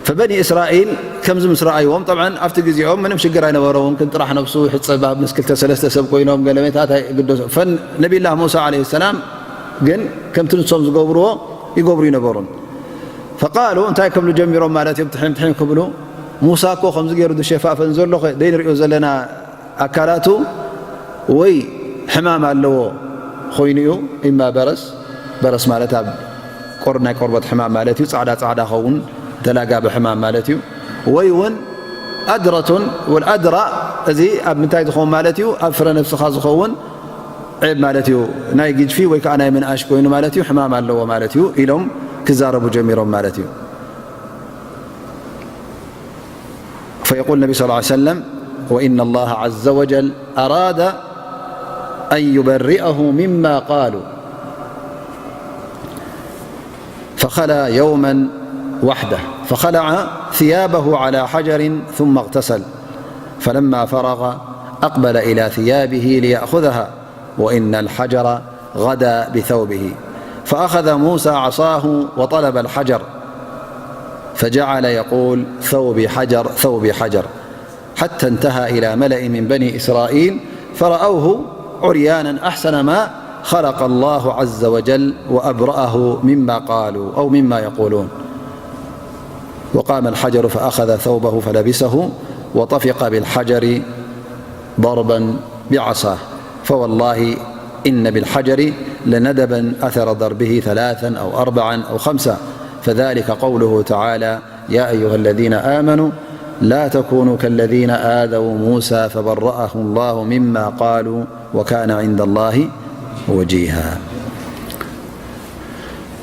ፈበኒ እስራኤል ከምዚ ምስ ረኣይዎም፣ ጠብዓን ኣብቲ ግዜኦም ምንም ሽግር ኣይነበረውን። ክንጥራሕ ነብሱ ይሕጸብ፣ ኣብ ምስ ክልተ ሰለስተ ሰብ ኮይኖም ገለ መታት ኣይግደሶ። ፈን ነቢላህ ሙሳ ዓለይሂ ሰላም ግን ከምቲ ንሶም ዝገብርዎ ይገብሩ ይነበሩን። ፈቃሉ እንታይ ክብሉ ጀሚሮም ማለት እዮም? ትሒም ትሒም ክብሉ፣ "ሙሳ እኮ ከምዚ ገይሩ ዝሸፋፈን ዘሎ ኸ ደይንሪኦ ዘለና ኣካላቱ ወይ ሕማም ኣለዎ ኮይኑ እዩ፣ ኢማ በረስ፣ በረስ ማለት ኣብ ቆር-፣ ናይ ቆርበት ሕማም ማለት እዩ፣ ጻዕዳ ጻዕዳ ኸውን፣ ተላጋቢ ሕማም ማለት እዩ፣ ወይ እውን ኣድረቱን፣ ወልኣድራ፣ እዚ ኣብ ምንታይ ዝኸውን ማለት እዩ? ኣብ ፍረ ነብስኻ ዝኸውን ዔብ ማለት እዩ፣ ናይ ግጅፊ ወይ ከዓ ናይ ምንኣሽ ኮይኑ ማለት እዩ፣ ሕማም ኣለዎ ማለት እዩ" ኢሎም ክዛረቡ ጀሚሮም ማለት እዩ። فيقول النبي صلى الله عليه وسلم: "وإن الله عز وجل أراد أن يبرئه مما قالوا، فخلا يوما وحده، فخلع ثيابه على حجر ثم اغتسل، فلما فرغ أقبل إلى ثيابه ليأخذها، وإن الحجر غدا بثوبه، فأخذ موسى عصاه وطلب الحجر، فجعل يقول: ثوبي حجر، ثوبي حجر، حتى انتهى إلى ملأ من بني إسرائيل فرأوه عريانا أحسن ما خلق الله عز وجل وأبرأه مما قالوا أو مما يقولون. وقام الحجر فأخذ ثوبه فلبسه وطفق بالحجر ضربا بعصاه، فوالله إن بالحجر لندبا أثر ضربه ثلاثا أو أربعا أو خمسا، فذلك قوله تعالى: يا أيها الذين آمنوا لا تكونوا كالذين آذوا موسى فبرأه الله مما قالوا وكان عند الله وجيها.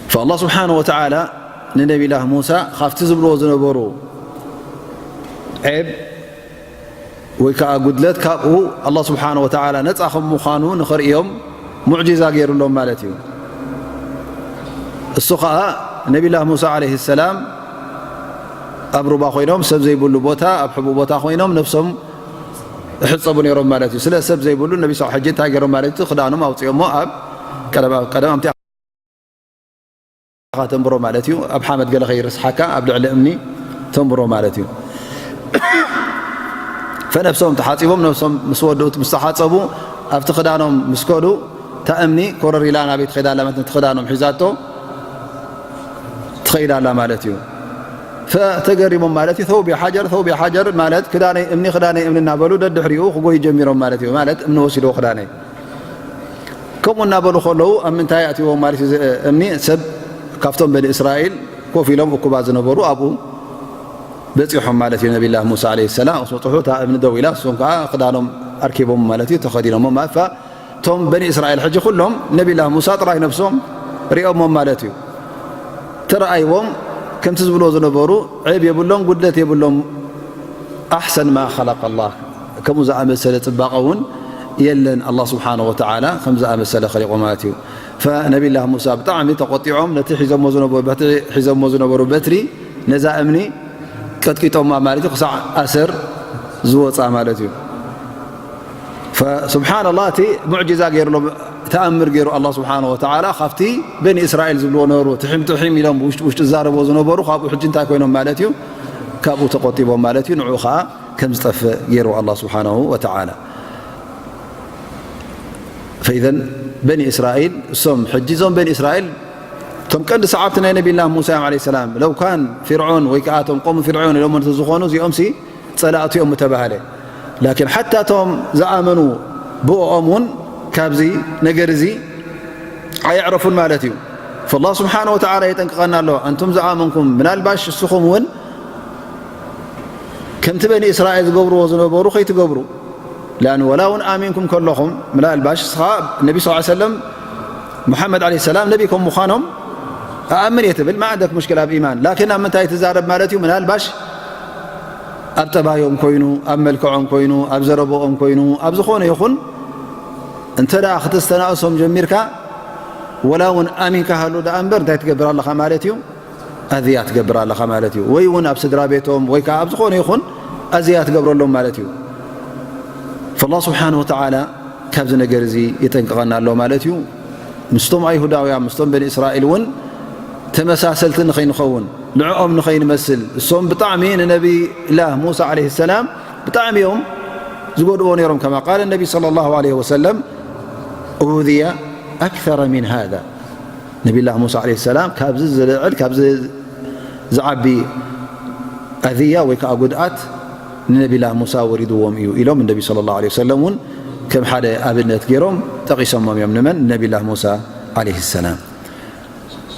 فالله سبحانه وتعالى ንነቢላህ ሙሳ ካብቲ ዝብልዎ ዝነበሩ ዔብ ወይ ከዓ ጉድለት ካብኡ ኣላህ ስብሓነ ወተዓላ ነፃ ከም ምዃኑ ንኽርእዮም ሙዕጂዛ ገይሩሎም ማለት እዩ። እሱ ከዓ ነቢላህ ሙሳ ዓለይሂ ሰላም ኣብ ሩባ ኮይኖም፣ ሰብ ዘይብሉ ቦታ፣ ኣብ ሕቡእ ቦታ ኮይኖም ነብሶም ይሕፀቡ ነይሮም ማለት እዩ። ስለ ሰብ ዘይብሉ ነቢ ስ ሕጂ እንታይ ገይሮም ማለት እዩ? ክዳኖም ኣውፅኦሞ ኣብ ቀደም፣ ኣብ ቀደም ኣብቲ ተንብሮ ማለት እዩ። ኣብ ሓመድ ገለ ከይርስሓካ ኣብ ልዕሊ እምኒ ተንብሮ ማለት እዩ። ፈነብሶም ተሓፂቦም፣ ነብሶም ምስ ወደኡ፣ ምስ ተሓፀቡ፣ ኣብቲ ክዳኖም ምስ ከዱ፣ እታ እምኒ ኮረር ኢላ ናበይ ትኸይዳ ኣላ ማለት፣ ነቲ ክዳኖም ሒዛቶ ትኸይዳ ኣላ ማለት እዩ። ፈተገሪሞም ማለት እዩ። "ተውቢ ሓጀር፣ ተውቢ ሓጀር" ማለት፣ "ክዳነይ እምኒ፣ ክዳነይ እምኒ" እናበሉ ደድሕሪኡ ክጎዩ ጀሚሮም ማለት እዩ። ማለት እምኒ ወሲድዎ ክዳነይ። ከምኡ እናበሉ ከለዉ ኣብ ምንታይ ኣእትዎም ማለት እዩ? እዚ እምኒ ሰብ ካብቶም በኒ እስራኤል ኮፍ ኢሎም እኩባት ዝነበሩ ኣብኡ በፂሖም ማለት እዩ። ነቢላህ ሙሳ ዓለይሂ ሰላም ምስ በፅሑ እታ እምኒ ደው ኢላ፣ እሶም ከዓ ክዳኖም ኣርኪቦም ማለት እዩ፣ ተኸዲኖሞ ማለት። እቶም በኒ እስራኤል ሕጂ ኩሎም ነቢላህ ሙሳ ጥራይ ነብሶም ሪኦሞም ማለት እዩ። ተረኣይዎም ከምቲ ዝብልዎ ዝነበሩ ዔብ የብሎም፣ ጉድለት የብሎም። ኣሕሰን ማ ኸለቀ ኣላህ፣ ከምኡ ዝኣመሰለ ፅባቐ እውን የለን። ኣላህ ስብሓነ ወተዓላ ከም ዝኣመሰለ ኸሊቑ ማለት እዩ። ፈነቢላህ ሙሳ ብጣዕሚ ተቆጢዖም፣ ነቲ ሒዞሞ ዝነበሩ፣ በቲ ሒዞሞ ዝነበሩ በትሪ ነዛ እምኒ ቀጥቂጦማ ማለት እዩ፣ ክሳዕ ኣሰር ዝወፃ ማለት እዩ። ፈስብሓንላህ፣ እቲ ሙዕጂዛ ገይሩሎም፣ ተኣምር ገይሩ ኣላህ ስብሓነ ወተዓላ ካብቲ በኒ እስራኤል ዝብልዎ ነበሩ፣ ትሒም ትሒም ኢሎም ውሽጢ ውሽጢ ዝዛረብዎ ዝነበሩ፣ ካብኡ ሕጂ እንታይ ኮይኖም ማለት እዩ? ካብኡ ተቆጢቦም ማለት እዩ። ንዕኡ ከዓ ከም ዝጠፍእ ገይሩ ኣላህ ስብሓነሁ ወተዓላ። ፈኢዘን በኒ እስራኤል፣ እሶም ሕጂ እዞም በኒ እስራኤል እቶም ቀንዲ ሰዓብቲ ናይ ነቢላ ሙሳ እዮም ዓለይሂ ሰላም። ለው ካን ፊርዖን ወይ ከዓ እቶም ቆሙ ፊርዖን ኢሎም እንተዝኾኑ፣ እዚኦምሲ ጸላእቱ እዮም ምተባህለ። ላኪን ሓታ እቶም ዝኣመኑ ብእኦም እውን ካብዚ ነገር እዚ ኣየዕረፉን ማለት እዩ። ፈላህ ስብሓነ ወተዓላ የጠንቅቐና ኣሎ። ኣንቱም ዝኣመንኩም፣ ምናልባሽ እስኹም እውን ከምቲ በኒ እስራኤል ዝገብርዎ ዝነበሩ ከይትገብሩ። ላን ወላ እውን ኣሚንኩም ከለኹም፣ ምናልባሽ እስኻ ነቢ ስ ሰለም፣ ሙሓመድ ዓለይሂ ሰላም ነቢ ከም ምዃኖም ኣኣምን እየ ትብል፣ ማ ዓንደክ ሙሽክል ኣብ ኢማን። ላኪን ኣብ ምንታይ ትዛረብ ማለት እዩ? ምናልባሽ ኣብ ጠባዮም ኮይኑ፣ ኣብ መልክዖም ኮይኑ፣ ኣብ ዘረብኦም ኮይኑ፣ ኣብ ዝኾነ ይኹን እንተ ደኣ ክተስተናእሶም ጀሚርካ፣ ወላ እውን ኣሚንካ ሃሉ ደኣ እምበር እንታይ ትገብር ኣለኻ ማለት እዩ? ኣዝያ ትገብር ኣለኻ ማለት እዩ። ወይ እውን ኣብ ስድራ ቤቶም ወይ ከዓ ኣብ ዝኾነ ይኹን ኣዝያ ትገብረሎም ማለት እዩ። ፈላ ስብሓን ወተዓላ ካብዚ ነገር እዚ የጠንቅቐና ኣሎ ማለት እዩ። ምስቶም ኣይሁዳውያን ምስቶም በኒ እስራኤል እውን ተመሳሰልቲ ንኸይንኸውን፣ ንዕኦም ንኸይንመስል፣ እሶም ብጣዕሚ ንነቢላህ ሙሳ ዓለይሂ ሰላም ብጣዕሚ እዮም ዝጎድእዎ ነይሮም። ከማ ቃለ ነቢ ሰለላሁ ዓለይሂ ወሰለም ኡዝየ ኣክሰረ ሚን ሃዛ። ነቢላህ ሙሳ ዓለይሂ ሰላም ካብዚ ዝልዕል ካብዚ ዝዓቢ ኣዝያ ወይ ከዓ ጉድኣት ንነቢላህ ሙሳ ወሪድዎም እዩ ኢሎም ነቢ ሰለላሁ ዓለይሂ ወሰለም እውን ከም ሓደ ኣብነት ገይሮም ጠቒሶሞም እዮም። ንመን? ንነቢላህ ሙሳ ዓለይሂ ሰላም።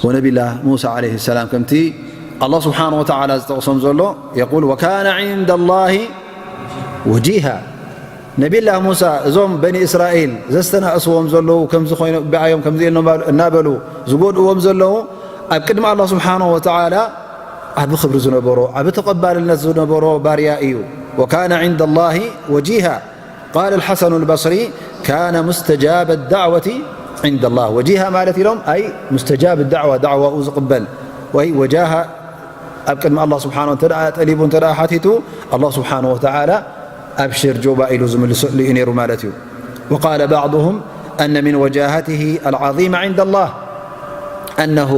ወነቢላህ ሙሳ ዓለይሂ ሰላም ከምቲ ኣላህ ስብሓነ ወተዓላ ዝጠቕሶም ዘሎ የቁል ወካነ ዒንደ ላሂ ወጂሃ። ነቢላህ ሙሳ እዞም በኒ እስራኤል ዘስተናእስዎም ዘለዉ ከምዚ ኮይኖም ብኣዮም ከምዚ ኢሎም እናበሉ ዝጎድእዎም ዘለዉ ኣብ ቅድሚ ኣላህ ስብሓነ ወተዓላ ዓቢ ክብሪ ዝነበሮ ዓቢ ተቐባልነት ዝነበሮ ባርያ እዩ። ወካነ ዒንደ ላሂ ወጂሃ። ቃለ ልሓሰኑ ልበስሪ ካነ ሙስተጃበ ዳዕወቲ ዒንደ ላህ። ወጂሃ ማለት ኢሎም ኣይ ሙስተጃብ ዳዕዋ ዳዕዋኡ ዝቕበል ወይ ወጃሃ ኣብ ቅድሚ ኣላህ ስብሓነ እንተ ደኣ ጠሊቡ እንተ ደኣ ሓቲቱ ኣላህ ስብሓነ ወተዓላ ኣብሽር ጆባ ኢሉ ዝምልሰሉ እዩ ነይሩ ማለት እዩ። وقال بعضهم أن من وجاهته العظيمة عند الله أنه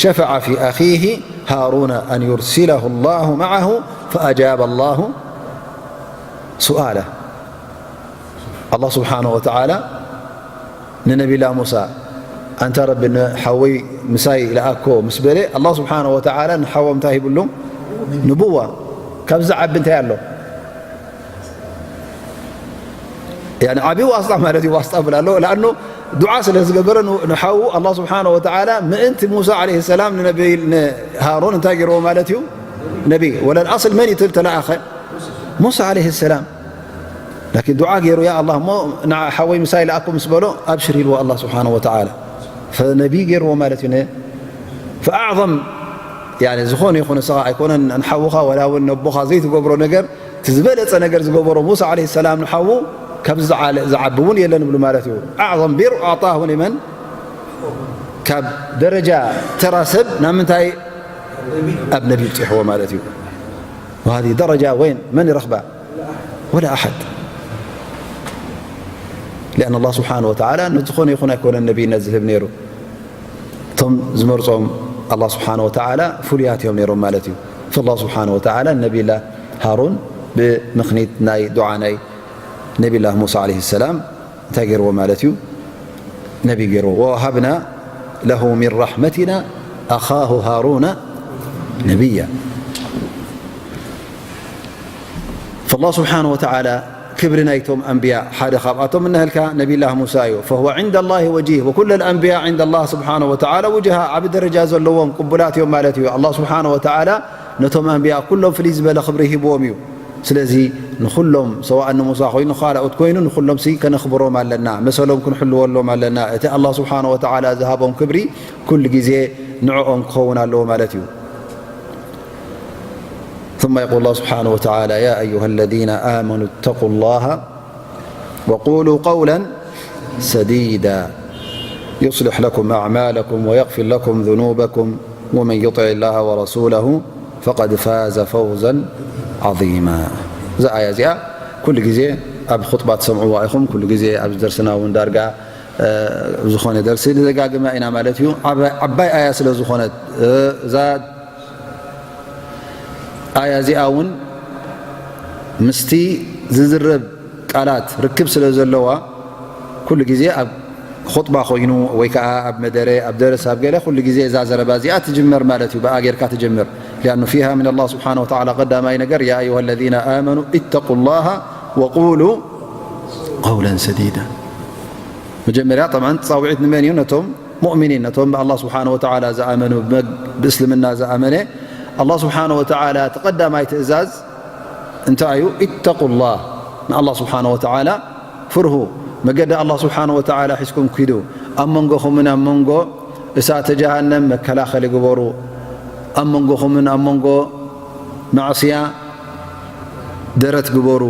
شفع في أخيه هارون أن يرسله الله معه فأجاب الله سؤاله. ኣላህ ስብሓነ ወተዓላ ንነቢላ ሙሳ ኣንታ ረቢ ንሓወይ ምሳይ ለኣኮ ምስ በለ ኣላህ ስብሓነ ወተዓላ ንሓዎም እንታይ ሂብሉ? ንቡዋ። ካብዚ ዓቢ እንታይ ኣሎ? ያኒ ዓቢ ዋስጣ ማለት እዩ። ዋስጣ ብላ ኣሎ ለኣኑ ዱዓ ስለ ዝገበረ ን- ንሓዉ ኣላህ ስብሓነ ወተዓላ ምእንቲ ሙሳ ዓለይሂ ሰላም ንነቢ ንሃሩን እንታይ ገይርዎ ማለት እዩ? ነቢ ወለል ኣስል መን እዩ ተለኣኸ? ሙሳ ዓለይሂ ሰላም። ላኪን ዱዓ ገይሩ ያ ኣላህ እሞ ንዓ ሓወይ ምሳይ ለኣኩ ምስ በሎ ኣብሽር ኢልዎ ኣላህ ስብሓነ ወተዓላ ፈነቢ ገይርዎ ማለት እዩ። ፈኣዕظም ያኒ ዝኾነ ይኹን ንስኻ ኣይኮነን ንሓውኻ ወላ እውን ነቦኻ ዘይትገብሮ ነገር እቲ ዝበለፀ ነገር ዝገበሮ ሙሳ ዓለይሂ ሰላም ንሓዉ ካብዚ ዝዓለ ዝዓቢ እውን የለን ይብሉ ማለት እዩ። ኣዕظም ቢር ኣዕጣሁ ሊመን ካብ ደረጃ ተራ ሰብ ናብ ምንታይ ኣብ ነቢ ብፅሕዎ ማለት እዩ። وهذه درجة وين من يرخبها ولا أحد لأن الله سبحانه وتعالى ንዝኾነ ይኹን ኣይኮነን ነቢይነት ዝህብ ነይሩ። እቶም ዝመርፆም ኣላህ ስብሓነ ወተዓላ ፍሉያት እዮም ነይሮም ማለት እዩ። ፈላህ ስብሓነ ወተዓላ ነቢላ ሃሩን ብምኽኒት ናይ ዱዓ ናይ ነቢላ ሙሳ ዓለይሂ ሰላም እንታይ ገይርዎ ማለት እዩ? ነቢ ገይርዎ። ወወሃብና ለሁ ሚን ራሕመቲና ኣኻሁ ሃሩነ ነቢያ። ፈላህ ስብሓነ ወተዓላ ክብሪ ናይቶም ኣንብያ ሓደ ካብኣቶም እናሃልካ ነቢላህ ሙሳ እዩ። ፈሁወ ዒንደ ላሂ ወጂህ ወኩለ ልኣንብያ ዒንደ ላህ ስብሓነ ወተዓላ ውጅሃ ዓቢ ደረጃ ዘለዎም ቅቡላት እዮም ማለት እዩ። ኣላህ ስብሓነ ወተዓላ ነቶም ኣንብያ ኩሎም ፍልይ ዝበለ ክብሪ ሂብዎም እዩ። ስለዚ ንኹሎም ሰዋእ ንሙሳ ኮይኑ ካልኦት ኮይኑ ንኹሎም ሲ ከነኽብሮም ኣለና፣ መሰሎም ክንሕልወሎም ኣለና። እቲ ኣላህ ስብሓነ ወተዓላ ዝሃቦም ክብሪ ኩሉ ግዜ ንዕኦም ክኸውን ኣለዎ ማለት እዩ። ثم يقول الله سبحانه وتعالى يا أيها الذين آمنوا اتقوا الله وقولوا قولا سديدا يصلح لكم أعمالكم ويغفر لكم ذنوبكم ومن يطع الله ورسوله فقد فاز فوزا عظيما. እዛ ኣያ እዚኣ ኩሉ ግዜ ኣብ ኹጥባ ትሰምዕዋ ኢኹም። ኩሉ ግዜ ኣብ ደርስና እውን ዳርጋ ዝኾነ ደርሲ ንደጋግማ ኢና ማለት እዩ። ዓባይ ኣያ ስለ ዝኾነት እዛ ኣያ እዚኣ እውን ምስቲ ዝዝረብ ቃላት ርክብ ስለ ዘለዋ ኩሉ ግዜ ኣብ ኹጥባ ኮይኑ ወይ ከዓ ኣብ መደረ ኣብ ደርስ ኣብ ገለ ኩሉ ግዜ እዛ ዘረባ እዚኣ ትጅመር ማለት እዩ። ብኣ ጌርካ ትጅምር لأنه فيها من الله سبحانه وتعالى ቀዳማይ ነገር يا أيها الذين آمنوا اتقوا الله وقولوا قولا سديدا። መጀመርያ طبعا ፃውዒት ንመን እዩ? ነቶም ሙእሚኒን ነቶም ብኣላህ ስብሓነ ወተዓላ ዝኣመኑ ብእስልምና ዝኣመነ ኣላህ ስብሓነ ወተዓላ እቲ ቀዳማይ ትእዛዝ እንታይ እዩ? ኢተቁላህ ንኣላህ ስብሓነ ወተዓላ ፍርሁ። መገዲ ኣላህ ስብሓነ ወተዓላ ሒዝኩም ኪዱ። ኣብ መንጎኹምን ኣብ መንጎ እሳተ ጀሃነም መከላኸሊ ግበሩ። ኣብ መንጎኹምን ኣብ መንጎ ማዕስያ ደረት ግበሩ።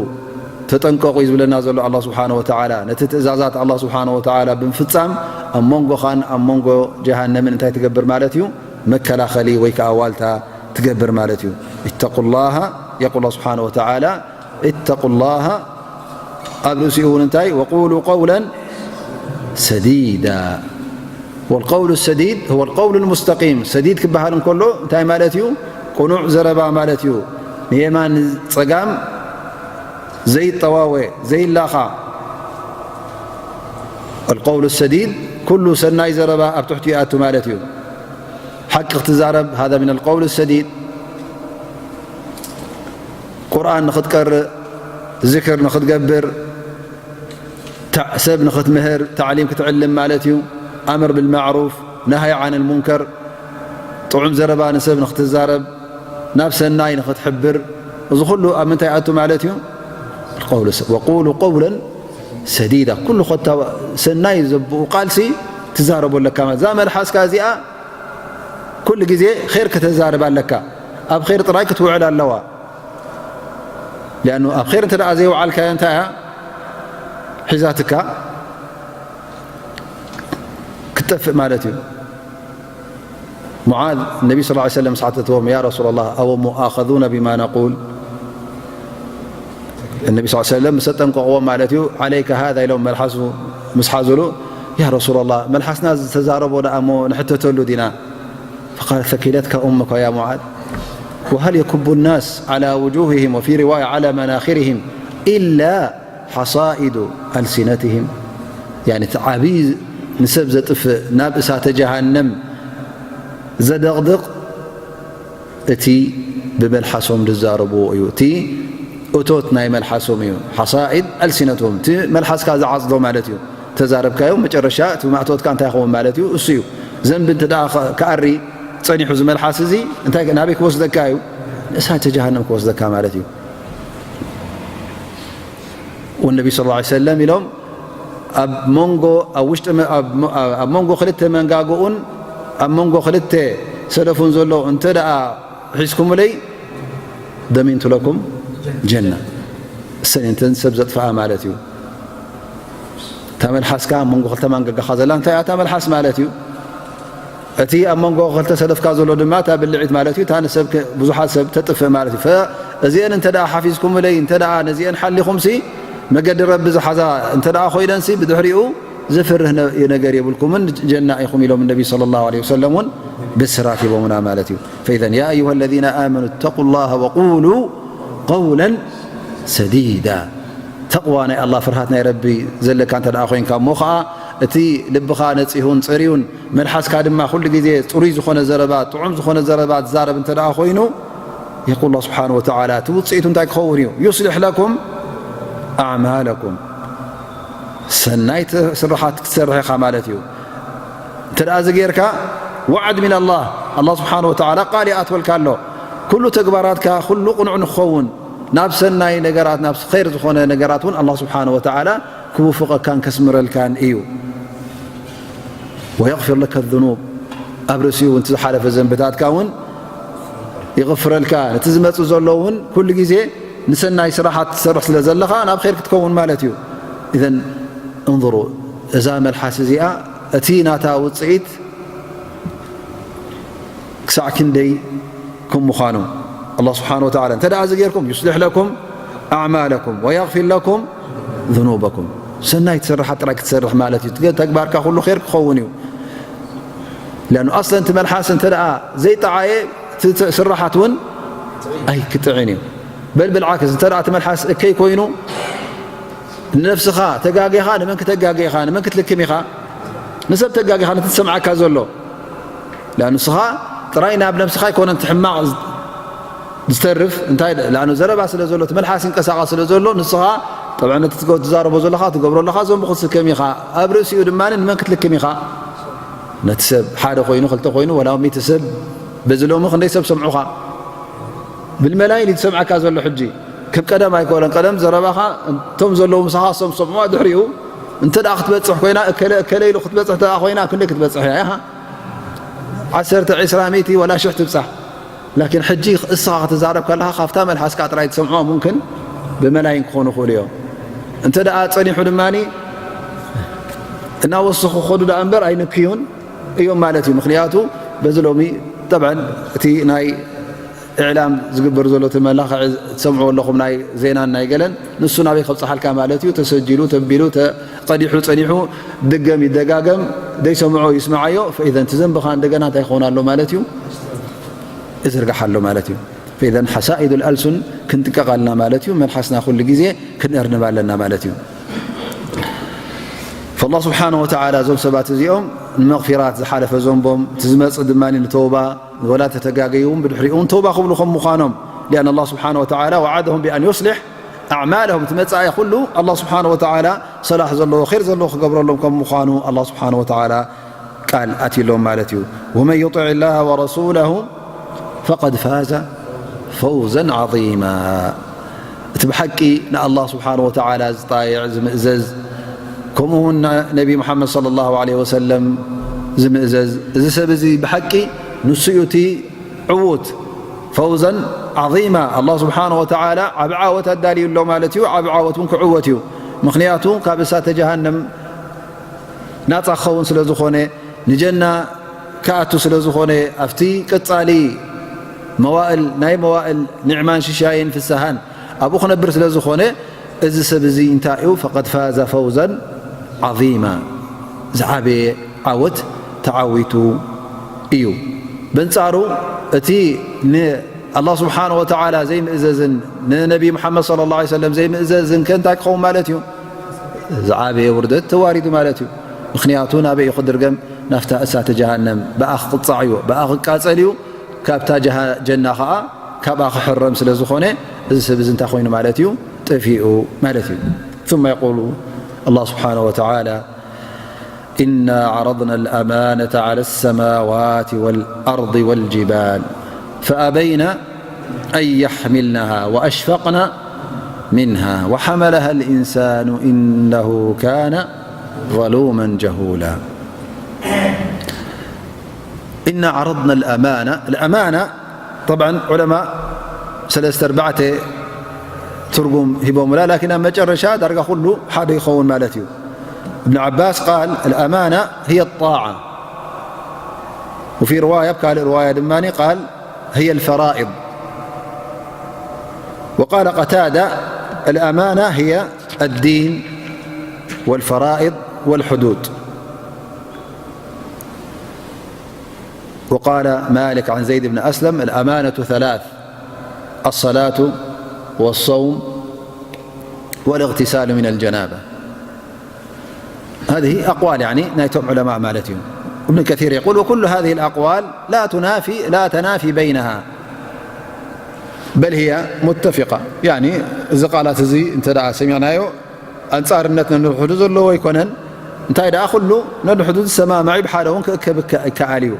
ተጠንቀቑ እዩ ዝብለና ዘሎ ኣላህ ስብሓነ ወተዓላ። ነቲ ትእዛዛት ኣላህ ስብሓነ ወተዓላ ብምፍጻም ኣብ መንጎኻን ኣብ መንጎ ጀሃነምን እንታይ ትገብር ማለት እዩ? መከላኸሊ ወይ ከዓ ዋልታ ትገብር ማለት እዩ። اتقوا الله، يقول الله سبحانه وتعالى، اتقوا الله، ኣብ ርእሲኡ እውን እንታይ? وقولوا قولا سديدا. والقول السديد هو القول المستقيم. ሰዲድ ክበሃል እንከሎ እንታይ ማለት እዩ? ቅኑዕ ዘረባ ማለት እዩ። ንየማን ጸጋም ዘይጠዋወ፣ ዘይላኻ። القول السديد ኩሉ ሰናይ ዘረባ ኣብ ትሕቲኡ ይኣቱ ማለት እዩ። ሓቂ ክትዛረብ، هذا من القول السديد. ቁርኣን ንኽትቀርእ፣ ዝክር ንኽትገብር፣ ታ-፣ ሰብ ንኽትምህር፣ ታዕሊም ክትዕልም ማለት እዩ። ኣምር ብልማዕሩፍ፣ ናህይ ዓን ልሙንከር፣ ጥዑም ዘረባ ንሰብ ንኽትዛረብ፣ ናብ ሰናይ ንኽትሕብር፣ እዚ ኩሉ ኣብ ምንታይ ኣቱ ማለት እዩ? القول الس-، وقولوا قولا سديدا። ኩሉ ኾታ ሰናይ ዘብኡ ቃልሲ ትዛረቦ ኣለካ ማለት። እዛ መልሓስካ እዚኣ ኩሉ ግዜ ኼር ከተዛርብ ኣለካ። ኣብ ኼር ጥራይ ክትውዕል ኣለዋ። ሊኣኑ ኣብ ኼር እንተ ደኣ ዘይወዓልካዮ እንታይ እያ ሒዛትካ? ክትጠፍእ ማለት እዩ። ሙዓዝ ነቢ ስ ሰለም ምስ ሓተትዎም፣ ያ ረሱላ ላህ፣ ኣወ ሙኣኸዙነ ቢማ ነቁል? እነቢ ስ ሰለም ምስ ኣጠንቀቕዎም ማለት እዩ። ዓለይከ ሃዛ ኢሎም መልሓሱ ምስ ሓዙሉ፣ ያ ረሱላ ላህ፣ መልሓስና ዝተዛረቦ ደኣ እሞ ንሕተተሉ ዲና? ፈቃለ፣ ተኪለትካ ኡመካ ያ ሙዓዝ። ወሃል የኩቡ ናስ ዓላ ውጁህህም ወፊ ሪዋያ ዓላ መናኽርህም ኢላ ሓሳኢዱ ኣልሲነትህም። ያኒ እቲ ዓብዪ ንሰብ ዘጥፍእ፣ ናብ እሳተ ጀሃነም ዘደቕድቕ፣ እቲ ብመልሓሶም ዝዛረብዎ እዩ። እቲ እቶት ናይ መልሓሶም እዩ። ሓሳኢድ ኣልሲነትሁም፣ እቲ መልሓስካ ዝዓጽዶ ማለት እዩ። ተዛረብካዮ፣ መጨረሻ እቲ ማእቶትካ እንታይ ይኸውን ማለት እዩ? እሱ እዩ። ዘንቢ እንተ ደኣ ከ-፣ ክኣሪ ጸኒሑ፣ እዚ መልሓስ እዚ እንታይ፣ ናበይ ክወስደካ እዩ? ንእሳተ ጀሃነም ክወስደካ ማለት እዩ። ወነቢ ሰለላሁ ዐለይሂ ወሰለም ኢሎም፣ ኣብ መንጎ፣ ኣብ ውሽጢ መ-፣ ኣብ መ-፣ ኣብ መንጎ ክልተ መንጋግኡን ኣብ መንጎ ክልተ ሰደፉን ዘሎ እንተ ደኣ ሒዝኩምለይ፣ ደሚንቱ ለኩም ጀና። እሰን እንተን ሰብ ዘጥፍኣ ማለት እዩ። እታ መልሓስካ ኣብ መንጎ ክልተ መንጋጋኻ ዘላ እንታይ እያ? እታ መልሓስ ማለት እዩ። እቲ ኣብ መንጎ ክልተ ሰደፍካ ዘሎ ድማ እታ ብልዒት ማለት እዩ። እታ ንሰብ ከ-፣ ብዙሓት ሰብ ተጥፍእ ማለት እዩ። ፈ-፣ እዚአን እንተ ደኣ ሓፊዝኩምለይ፣ እንተ ደኣ ነዚአን ሓሊኹምሲ፣ መገዲ ረቢ ዝሓዛ እንተ ደኣ ኮይነንሲ፣ ብድሕሪኡ ዘፍርህ ነ-፣ ነገር የብልኩምን፣ ጀና ኢኹም ኢሎም ነቢ ሰለላሁ ዐለይሂ ወሰለም እውን ብስራት ሂቦምና ማለት እዩ። ፈኢዘን፣ ያ ኣዩሃ ለዚነ ኣመኑ እተቁ ላሃ ወቁሉ ቀውለን ሰዲዳ። ተቕዋ ናይ ኣላህ፣ ፍርሃት ናይ ረቢ ዘለካ እንተ ደኣ ኮይንካ፣ እሞ ኸዓ እቲ ልብኻ ነጺሁን ጽርዩን፣ መልሓስካ ድማ ኩሉ ግዜ ጽሩይ ዝኾነ ዘረባ፣ ጥዑም ዝኾነ ዘረባ ትዛረብ እንተ ደኣ ኮይኑ፣ የቁል ኣላህ ስብሓነሁ ወተዓላ፣ እቲ ውጽኢቱ እንታይ ክኸውን እዩ? ዩስሊሕ ለኩም ኣዕማለኩም፣ ሰናይ ት-፣ ስራሓት ክትሰርሕ ኢኻ ማለት እዩ። እንተ ደኣ እዚ ጌርካ፣ ዋዕድ ሚን ኣላህ፣ ኣላህ ስብሓነሁ ወተዓላ ቃል ይኣትወልካ ኣሎ። ኩሉ ተግባራትካ፣ ኩሉ ቅኑዕ ንክኸውን፣ ናብ ሰናይ ነገራት፣ ናብ ኸይር ዝኾነ ነገራት እውን ኣላህ ስብሓነሁ ወተዓላ ክውፍቐካን ከስምረልካን እዩ። ወየግፊር ለከ ዙኑብ፣ ኣብ ርእሲኡ እውን እቲ ዝሓለፈ ዘንብታትካ እውን ይቕፍረልካ። ነቲ ዝመጽእ ዘሎ እውን ኩሉ ግዜ ንሰናይ ስራሓት ትሰርሕ ስለ ዘለኻ ናብ ኸይር ክትከውን ማለት እዩ። ኢዘን እንظሩ፣ እዛ መልሓስ እዚኣ እቲ ናታ ውጽኢት ክሳዕ ክንደይ ከም ምዃኑ ኣላህ ስብሓነሁ ወተዓላ፣ እንተ ደኣ እዚ ጌርኩም፣ ዩስሊሕ ለኩም ኣዕማለኩም ወየግፊር ለኩም ዙኑበኩም። ሰናይ ስራሓት ጥራይ ክትሰርሕ ማለት እዩ። ትገ-፣ ተግባርካ ኩሉ ኸይር ክኸውን እዩ። ሊኣኑ ኣስለን እቲ መልሓስ እንተ ደኣ ዘይጠዓየ፣ እቲ ተ-፣ ስራሓት እውን ኣይክጥዕን እዩ። በል ብልዓክስ፣ እንተ ደኣ እቲ መልሓስ እከይ ኮይኑ፣ ንነፍስኻ ተጋጊኻ፣ ንመን ክተጋጊ ኢኻ? ንመን ክትልክም ኢኻ? ንሰብ ተጋጊኻ፣ ነቲ ዝሰምዓካ ዘሎ። ላን ንስኻ ጥራይ ናብ ነብስኻ ኣይኮነን እቲ ሕማቕ ዝ-፣ ዝተርፍ። እንታይ ደ-፣ ላን ዘረባ ስለ ዘሎ፣ እቲ መልሓስ ይንቀሳቐስ ስለ ዘሎ፣ ንስኻ ጠብዓ ነቲ ትገ-፣ ትዛረቦ ዘለኻ፣ ትገብሮ ኣለኻ፣ ዘንቡ ክትስከም ኢኻ። ኣብ ርእሲኡ ድማ ንመን ክትልክም ኢኻ? ነቲ ሰብ፣ ሓደ ኮይኑ፣ ክልተ ኮይኑ፣ ወላ ሚእቲ ሰብ፣ በዚ ሎሚ ክንደይ ሰብ ሰምዑኻ? ብልመላይን እዩ ዝሰምዓካ ዘሎ ሕጂ። ከም ቀደም ኣይኮነን። ቀደም ዘረባኻ እቶም ዘለዉ ምሳኻ እሶም ዝሰምዑዋ፣ ድሕሪኡ እንተ ደኣ ክትበጽሕ ኮይና፣ እከለ፣ እከለ ኢሉ ክትበጽሕ እንተ ደኣ ኮይና፣ ኣብ ክንደይ ክትበጽሕ እያ? ኢኻ ዓሰርተ፣ ዒስራ፣ ሚእቲ ወላ ሽሕ ትብጻሕ። ላኪን ሕጂ እስኻ ክትዛረብ ከለኻ፣ ካብታ መልሓስካ ጥራይ ትሰምዖ፣ ሙምክን ብመላይን ክኾኑ ይኽእሉ እዮም። እንተ ደኣ ጸኒሑ ድማ እናወሰኹ ክኸዱ ደኣ እምበር ኣይንክዩን እዮም ማለት እዩ። ምኽንያቱ በዚ ሎሚ ጠብዐን እቲ ናይ ኢዕላም ዝግበር ዘሎ እቲ መላኽዒ ትሰምዑ ኣለኹም፣ ናይ ዜናን ናይ ገለን፣ ንሱ ናበይ ከብጽሓልካ ማለት እዩ። ተሰጂሉ፣ ተቢሉ፣ ተቐዲሑ፣ ጸኒሑ፣ ድገም ይደጋገም፣ ዘይሰምዖ ይስምዓዮ። ፈኢዘን እቲ ዘንብኻ እንደገና እንታይ ክኸውን ኣሎ ማለት እዩ? ይዝርጋሕ ኣሎ ማለት እዩ። ፈኢዘን ሓሳኢዱል ኣልሱን ክንጥቀቕ ኣለና ማለት እዩ። መልሓስና ኩሉ ግዜ ክንእርንብ ኣለና ማለት እዩ። ፈላህ ስብሓነ ወተዓላ እዞም ሰባት እዚኦም ንመግፊራት ዝሓለፈ ዘንቦም፣ እቲ ዝመጽእ ድማ ንተውባ፣ ወላ ተተጋገዩ እውን ብድሕሪኡ እውን ተውባ ክብሉ ከም ምዃኖም፣ ሊኣን ኣላህ ስብሓነ ወተዓላ ወዓደሁም ቢኣን ዩስሊሕ ኣዕማለሁም፣ እቲ መጻኢ ኩሉ ኣላህ ስብሓነ ወተዓላ ሰላሕ ዘለዎ ኸይር ዘለዎ ክገብረሎም ከም ምዃኑ ኣላህ ስብሓነ ወተዓላ ቃል ኣትዩሎም ማለት እዩ። ወመን ዩጢዕ ላህ ወረሱለሁ ፈቀድ ፋዘ ፈውዘን ዓዚማ። እቲ ብሓቂ ንኣላህ ስብሓነ ወተዓላ ዝጣይዕ ዝምእዘዝ፣ ከምኡ እውን ነቢ ሙሓመድ ሰለላሁ ዐለይሂ ወሰለም ዝምእዘዝ፣ እዚ ሰብ እዚ ብሓቂ ንሱ እዩ እቲ ዕዉት። ፈውዘን ዓዚማ። ኣላህ ስብሓነ ወተዓላ ዓቢ ዓወት ኣዳልዩ ኣሎ ማለት እዩ። ዓቢ ዓወት እውን ክዕወት እዩ። ምኽንያቱ ካብ እሳተ ጀሃነም ናጻ ክኸውን ስለ ዝኾነ፣ ንጀና ክኣቱ ስለ ዝኾነ፣ ኣብቲ ቀጻሊ መዋእል ናይ መዋእል ኒዕማን ሽሻይን ፍስሃን ኣብኡ ክነብር ስለ ዝኾነ፣ እዚ ሰብ እዚ እንታይ እዩ? ፈቀድ ፋዘ ፈውዘን ዓዚማ፣ ዝዓበየ ዓወት ተዓዊቱ እዩ። በንጻሩ እቲ ንኣላህ ስብሓነ ወተዓላ ዘይምእዘዝን ንነቢ ሙሓመድ ሰለላሁ ዐለይሂ ወሰለም ዘይምእዘዝን ከ እንታይ ክኸውን ማለት እዩ? ዝዓበየ ውርደት ተዋሪዱ ማለት እዩ። ምኽንያቱ ናበይ እዩ ክድርገም? ናፍታ እሳተ ጀሃነም። ብኣ ክቕጻዕ እዩ፣ ብኣ ክቃጸል እዩ። ካብታ ጀሃ-፣ ጀና ኸኣ ካብኣ ክሕረም ስለ ዝኾነ፣ እዚ ሰብ እዚ እንታይ ኮይኑ ማለት እዩ? ጠፊኡ ማለት እዩ። ثم يقول الله سبحانه وتعالى: إنا عرضنا الأمانة على السماوات والأرض والجبال فأبين أن يحملنها وأشفقن منها وحملها الإنسان إنه كان ظلوما جهولا. إنا عرضنا الأمانة، الأمانة طبعا علماء ሰለስተ ኣርባዕተ ትርጉም ሂቦምላ፣ ላኪን ኣብ መጨረሻ ዳርጋ ኩሉ ሓደ ይኸውን ማለት እዩ። ابن عباس قال: الأمانة هي الطاعة، وفي رواية، ኣብ ካልእ ርዋያ ድማ قال: هي الفرائض. وقال قتادة: الأمانة هي الدين والفرائض والحدود. وقال مالك عن زيد بن أسلم: الأمانة ثلاث: الصلاة والصوم والاغتسال من الجنابة. هذه أقوال، يعني، نايتهم علماء مالتهم. ابن كثير يقول: وكل هذه الأقوال لا تنافي، لا تنافي بينها، بل هي متفقة. يعني، እዚ ቃላት እዚ እንተ ደኣ ሰሚዕናዮ፣ ኣንጻርነት ነንሕዱ ዘለዎ ኣይኮነን። እንታይ ደኣ፣ ኩሉ ነንሕዱ ዝሰማማዕ እዩ፣ ብሓደ እውን ክእከብ ይከ-፣ ይከኣል እዩ።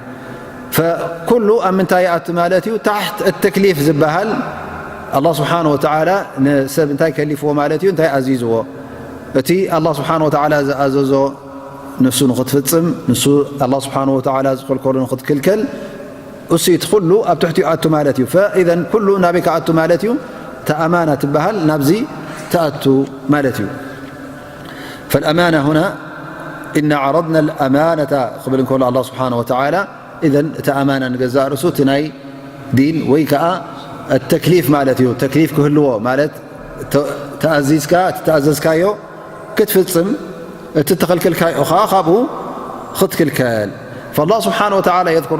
ፈኩሉ ኣብ ምንታይ ይኣቱ ማለት እዩ? ታሕት ተክሊፍ ዝበሃል፣ ኣላህ ስብሓነ ወተዓላ ንሰብ እንታይ ከሊፍዎ ማለት እዩ? እንታይ ኣዚዝዎ? እቲ ኣላህ ስብሓነ ወተዓላ ዝኣዘዞ ንሱ ንኽትፍጽም፣ ንሱ ኣላህ ስብሓነ ወተዓላ ዝኸልከሎ ንኽትክልከል፣ እሱ እቲ ኩሉ ኣብ ትሕቲኡ ኣቱ ማለት እዩ። ፈኢዘን ኩሉ ናበይ ክኣቱ ማለት እዩ? እታ ኣማና ትበሃል ናብዚ ትኣቱ ማለት እዩ። ፈልኣማና ሁና ኢና ዓረድና ልኣማነታ ክብል እንከሎ ኣላህ ስብሓነ ወተዓላ፣ ኢዘን እቲ ኣማና ንገዛእ ርእሱ እቲ ናይ ዲን ወይ ከዓ ተክሊፍ ማለት እዩ። ተክሊፍ ክህልዎ ማለት ተ-፣ ተኣዚዝካ፣ እቲ ተኣዘዝካዮ ክትፍጽም፣ እቲ ተኸልከልካዮ ከዓ ካብኡ ክትክልከል። ፈላህ ስብሓነ ወተዓላ የዝኩር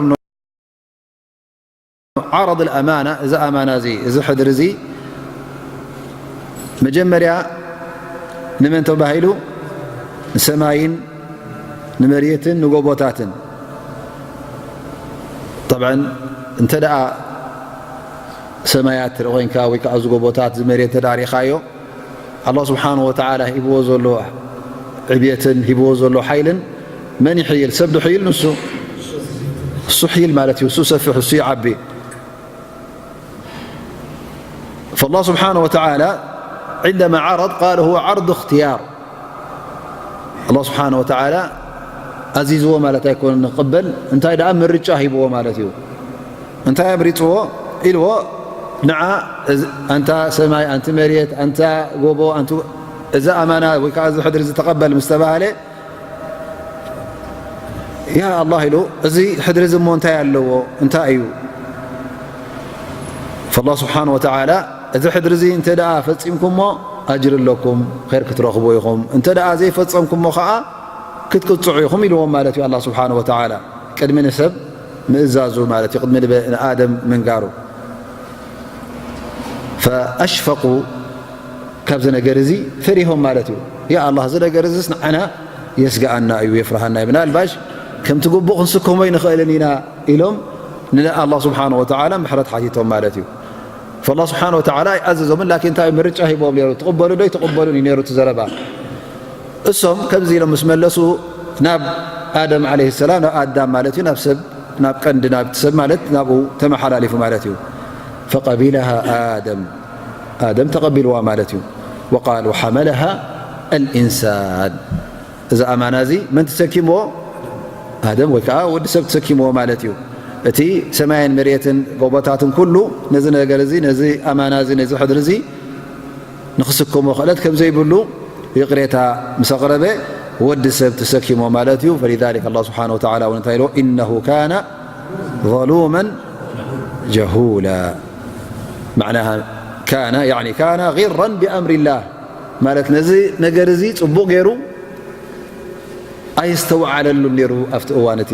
ዓረድ ኣልኣማና፣ እዚ ኣማና እዚ፣ እዚ ሕድሪ እዚ መጀመርያ ንመን ተባሂሉ? ንሰማይን ንመሬትን ንጎቦታትን። ጠብዐን እንተ ደኣ ሰማያት ትርኢ ኮይንካ ወይ ከዓ እዚ ጎቦታት፣ እዚ መሬት እንተ ደኣ ርኢኻዮ፣ ኣላህ ስብሓንሁ ወተዓላ ሂብዎ ዘሎ ዕብየትን ሂብዎ ዘሎ ሓይልን መን ይሕይል? ሰብ ዶ ይሕይል? ንሱ። እሱ ይሕይል ማለት እዩ። እሱ ሰፊሕ፣ እሱ ይዓቢ። فالله سبحانه وتعالى عندما عرض قال هو عرض اختيار. ኣላህ ስብሓንሁ ወተዓላ ኣዚዝዎ ማለት ኣይኮነን ንክቕበል፣ እንታይ ደኣ ምርጫ ሂብዎ ማለት እዩ። እንታይ ኣምሪፅዎ ኢልዎ? ንዓ ኣንታ ሰማይ፣ ኣንቲ መሬት፣ ኣንታ ጎቦ፣ ኣንቲ እዚ ኣማና ወይ ከዓ እዚ ሕድሪ ዝተቐበል ምስ ተባሃለ፣ ያ ኣላህ ኢሉ፣ እዚ ሕድሪ እዚ እሞ እንታይ ኣለዎ? እንታይ እዩ? ፈላህ ስብሓን ወተዓላ፣ እዚ ሕድሪ እዚ እንተ ደኣ ፈጺምኩሞ ኣጅር ኣለኩም፣ ኸይር ክትረኽቡ ኢኹም፣ እንተ ደኣ ዘይፈጸምኩሞ ኸዓ ክትቅጽዑ ኢኹም ኢልዎም ማለት እዩ ኣላህ ስብሓን ወተዓላ። ቅድሚ ንሰብ ምእዛዙ ማለት እዩ፣ ቅድሚ ንበ-፣ ንኣደም ምንጋሩ። ፈኣሽፈቁ ካብዚ ነገር እዚ ፈሪሆም ማለት እዩ። ያ ኣላህ፣ እዚ ነገር እዚስ ንዓና የስግኣና እዩ፣ የፍርሃና እዩ። ምናልባሽ ከምቲ ግቡእ ክንስከሞ ኣይንኽእልን ኢና ኢሎም ንኣላህ ስብሓን ወተዓላ ምሕረት ሓቲቶም ማለት እዩ። ፈላህ ስብሓን ወተዓላ ኣይኣዘዞምን፣ ላኪን እንታይ ምርጫ ሂቦም ነይሩ? ትቕበሉ ዶ ኣይትቕበሉን እዩ ነይሩ እቲ ዘረባ። እሶም ከምዚ ኢሎም ምስ መለሱ ናብ ኣደም ዓለይሂ ሰላም፣ ናብ ኣዳም ማለት እዩ፣ ናብ ሰብ፣ ናብ ቀንዲ ናብቲ ሰብ ማለት ናብኡ ተመሓላሊፉ ማለት እዩ። ፈቀቢለሃ ኣደም፣ ኣደም ተቐቢልዋ ማለት እዩ። ወቃል ወሓመለሃ ኣልኢንሳን፣ እዚ ኣማና እዚ መን ተሰኪምዎ? ኣደም ወይ ከዓ ወዲ ሰብ ተሰኪምዎ ማለት እዩ። እቲ ሰማይን መሬትን ጎቦታትን ኩሉ ነዚ ነገር እዚ፣ ነዚ ኣማና እዚ፣ ነዚ ሕድሪ እዚ ንኽስከሞ ክእለት ከም ዘይብሉ ይቕሬታ ምስ ኣቕረበ፣ ወዲ ሰብ ተሰኪሞ ማለት እዩ። ፈሊዛሊክ ኣላህ ስብሓነሁ ወተዓላ እውን እንታይ ኢልዎ? ኢነሁ ካነ ዘሉመን ጀሁላ። ማዕናሃ ካነ፣ ያዕኒ ካነ ጊረን ቢኣምሪላህ ማለት ነዚ ነገር እዚ ጽቡቕ ገይሩ ኣየስተውዓለሉን ነይሩ። ኣብቲ እዋን እቲ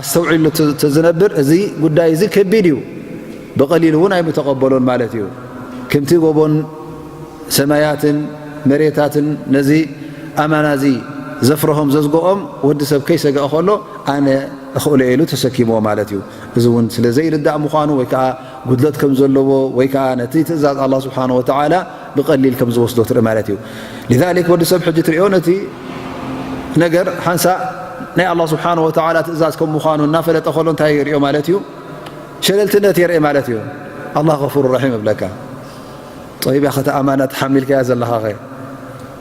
ኣስተውዒሉ ተ-፣ ተዝነብር፣ እዚ ጉዳይ እዚ ከቢድ እዩ፣ ብቐሊሉ እውን ኣይምተቐበሎን ማለት እዩ። ከምቲ ጎቦን ሰማያትን መሬታትን ነዚ ኣማና እዚ ዘፍረሆም ዘዝገኦም ወዲ ሰብ ከይሰግአ ከሎ፣ ኣነ እኽእሎ ኢሉ ተሰኪምዎ ማለት እዩ። እዚ እውን ስለ ዘይርዳእ ምዃኑ ወይ ከዓ ጉድለት ከም ዘለዎ ወይ ከዓ ነቲ ትእዛዝ ኣላህ ስብሓነሁ ወተዓላ ብቐሊል ከም ዝወስዶ ትርኢ ማለት እዩ። ሊዛሊክ ወዲ ሰብ ሕጂ ትሪኦ ነቲ ነገር ሓንሳእ ናይ ኣላህ ስብሓነሁ ወተዓላ ትእዛዝ ከም ምዃኑ እናፈለጠ ከሎ እንታይ ይሪኦ ማለት እዩ? ሸለልትነት የርኢ ማለት እዩ። ኣላህ ገፉር ረሒም እብለካ። ጠይብ፣ ያኸ እታ ኣማና ተሓሚልካያ ዘለኻኸ?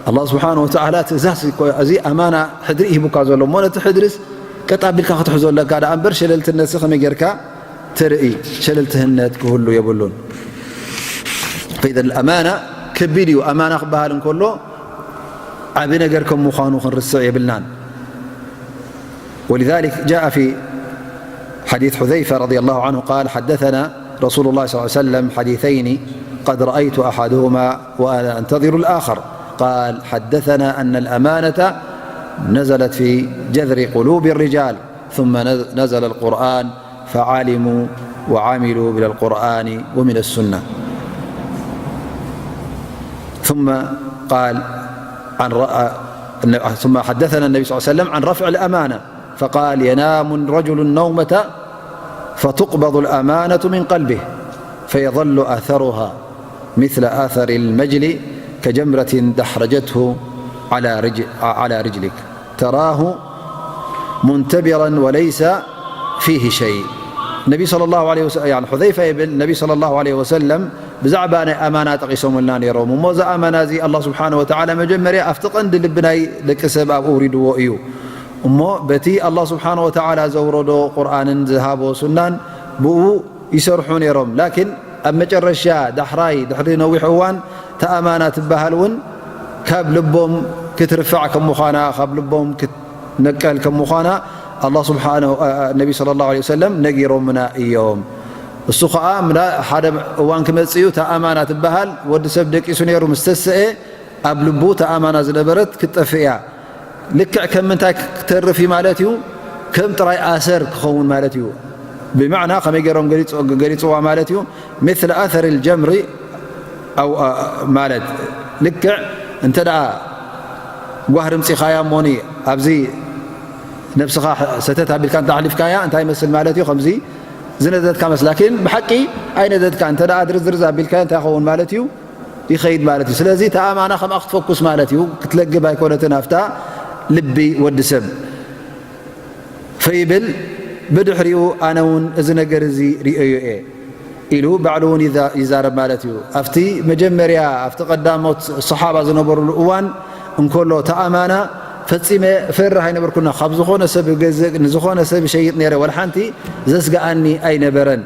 ኣላህ ስብሓነሁ ወተዓላ ትእዛዝ እኮ፣ እዚ ኣማና ሕድሪ ሂቡካ ዘሎ እሞ ነቲ ሕድሪስ ቀጥ ኣቢልካ ክትሕዞ ኣለካ ደኣ እምበር ሸለልትነትሲ ከመይ ጌርካ ተርኢ? ሸለልትህነት ክህሉ የብሉን። ፈኢዘን ኣማና ከቢድ እዩ። ኣማና ክበሃል እንከሎ ዓቢ ነገር ከም ምዃኑ ክንርስዕ የብልናን። ولذلك جاء في حديث حذيفة رضي الله عنه قال: حدثنا رسول الله صلى الله عليه وسلم حديثين قد رأيت أحدهما وأنا أنتظر الآخر. قال: حدثنا أن الأمانة نزلت في جذر قلوب الرجال، ثم نز-، نزل القرآن فعلموا وعملوا من القرآن ومن السنة. ثم قال عن رأ-، ثم حدثنا النبي صلى الله عليه وسلم عن رفع الأمانة، فقال: ينام رجل نومة فتقبض الأمانة من قلبه فيظل أثرها مثل أثر المجل كجمرة دحرجته على رج-، على رجلك تراه منتبرا وليس فيه شيء. ነቢ ሰለላሁ ዐለይሂ ወሰ-፣ ያኒ፣ ሑዘይፋ ይብል፣ ነቢ ሰለላሁ ዐለይሂ ወሰለም ብዛዕባ ናይ ኣማና ጠቒሶምልና ነይሮም። እሞ እዚ ኣማና እዚ ኣላህ ስብሓነሁ ወተዓላ መጀመርያ ኣብቲ ቀንዲ ልቢ ናይ ደቂ ሰብ ኣብኡ ኣውሪድዎ እዩ። እሞ በቲ ኣላህ ስብሓነሁ ወተዓላ ዘውረዶ ቁርኣንን ዝሃቦ ሱናን ብኡ ይሰርሑ ነይሮም። ላኪን ኣብ መጨረሻ ዳሕራይ ድሕሪ ነዊሕ እዋን እታ ኣማና ትበሃል እውን ካብ ልቦም ክትርፋዕ ከም ምዃና፣ ካብ ልቦም ክትነቀል ከም ምዃና ኣላህ ስብሓነሁ፣ እ፣ እ፣ ነቢ ሰለላሁ ዐለይሂ ወሰለም ነጊሮምና እዮም። እሱ ኸዓ ምና ሓደ እዋን ክመጽእ እዩ፣ እታ ኣማና ትበሃል ወዲ ሰብ ደቂሱ ነይሩ ምስ ተስአ ኣብ ልቡ እታ ኣማና ዝነበረት ክትጠፍእ እያ። ልክዕ ከም ምንታይ ክተርፍ እዩ ማለት እዩ? ከም ጥራይ ኣሰር ክኸውን ማለት እዩ። ብማዕና ከመይ ገይሮም ገሊጽ-፣ ገሊጽዋ ማለት እዩ? مثل أثر الجمر أو، አ፣ ማለት ልክዕ እንተ ደኣ ጓህሪ ምጺኻያ እሞኒ ኣብዚ ነብስኻ ሰተት ኣቢልካ እንተ ኣሕሊፍካያ እንታይ ይመስል ማለት እዩ? ከምዚ ዝነደድካ መስል፣ ላኪን ብሓቂ ኣይነደድካ። እንተ ደኣ ድርዝርዝ ኣቢልካያ እንታይ ይኸውን ማለት እዩ? ይኸይድ ማለት እዩ። ስለዚ እታ ኣማና ከምኣ ክትፈኩስ ማለት እዩ፣ ክትለግብ ኣይኮነትን ኣብታ ልቢ ወዲ ሰብ። ፈይብል፣ ብድሕሪኡ ኣነ እውን እዚ ነገር እዚ ርእየዮ እየ ኢሉ ባዕሉ እውን ይዛ-፣ ይዛረብ ማለት እዩ። ኣብቲ መጀመርያ፣ ኣብቲ ቀዳሞት ሰሓባ ዝነበሩሉ እዋን እንከሎ፣ እታ ኣማና ፈጺመ እፈርህ ኣይነበርኩና። ካብ ዝኾነ ሰብ እገዝእ፣ ንዝኾነ ሰብ ይሸይጥ ነይረ፣ ወላ ሓንቲ ዘስግኣኒ ኣይነበረን።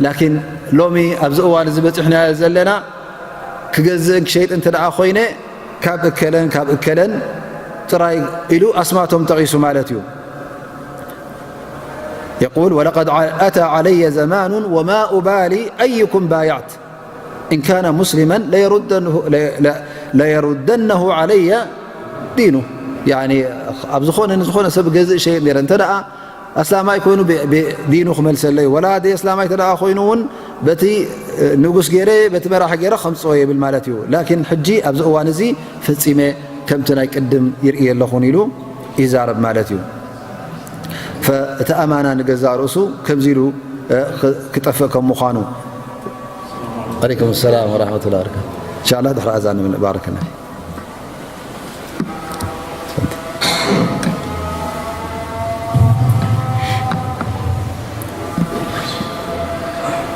ላኪን ሎሚ ኣብዚ እዋን እዚ በፂሕናዮ ዘለና ክገዝእን ክሸይጥ እንተ ደኣ ኮይነ ካብ እከለን ካብ እከለን ጥራይ ኢሉ ኣስማቶም ጠቒሱ ማለት እዩ። يقول: ولقد أتى علي زمان وما أبالي أيكم بايعت إن كان مسلما ليردنه، ليردنه علي دينه. يعني ኣብ ዝኾነ ንዝኾነ ሰብ ገዝእ ሸይጥ ነይረ እንተ ደኣ ኣስላማይ ኮይኑ ብ-፣ ብ-፣ ዲኑ ክመልሰለይ፣ ወላ ደይ ኣስላማይ ተደኣ ኮይኑ እውን በቲ፣ እ፣ ንጉስ ገይረ፣ በቲ መራሒ ገይረ ከምጽኦ የብል ማለት እዩ። ላኪን ሕጂ ኣብዚ እዋን እዚ ፈጺመ ከምቲ ናይ ቅድም ይርኢ ኣለኹን ኢሉ ይዛረብ ማለት እዩ። ፈ-፣ እቲ ኣማና ንገዛእ ርእሱ ከምዚ ኢሉ፣ እ፣ ክ-፣ ክጠፍእ ከም ምዃኑ። ዓለይኩም ሰላም ወራህመቱላሂ ወበረካቱ። ኢንሻላህ ድሕሪ ኣዛን ንብል። ባረከላ።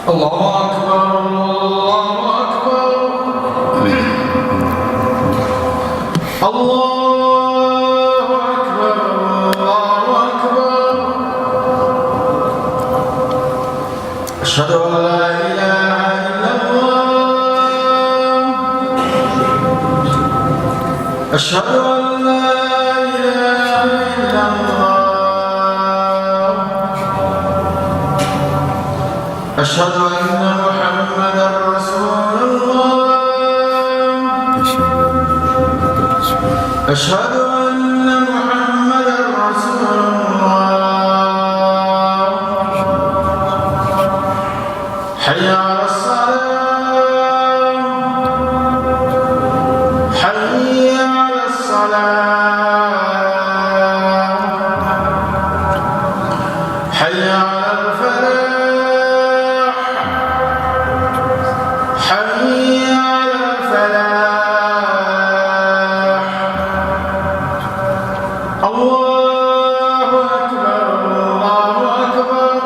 الله أكبر، الله أكبر، الله أكبر، الله أكبر. أشهد أن لا إله إلا الله. أشهد أن لا إله إلا الله. أشهد أن محمدا رسول الله. أشهد أن محمدا رسول الله. حي على الصلاة. حي على الصلاة. حي على الفلاح. حي على الفلاح. الله أكبر، الله أكبر.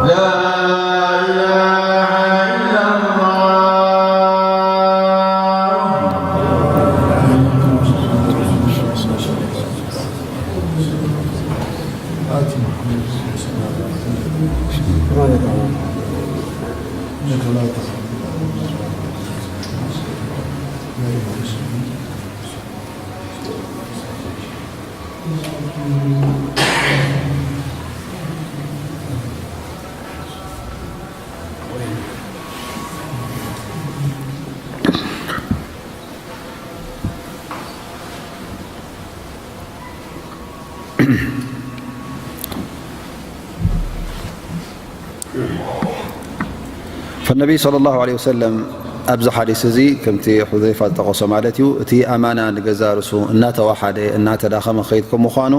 لا إله إلا الله. ፈነቢይ ሰለላሁ ዐለይሂ ወሰለም ኣብዚ ሓዲስ እዚ ከምቲ ሑዘይፋ ዝጠቐሶ ማለት እዩ፣ እቲ ኣማና ንገዛእ ርእሱ እናተዋሓደ እናተዳኸመ ክኸይድ ከም ምዃኑ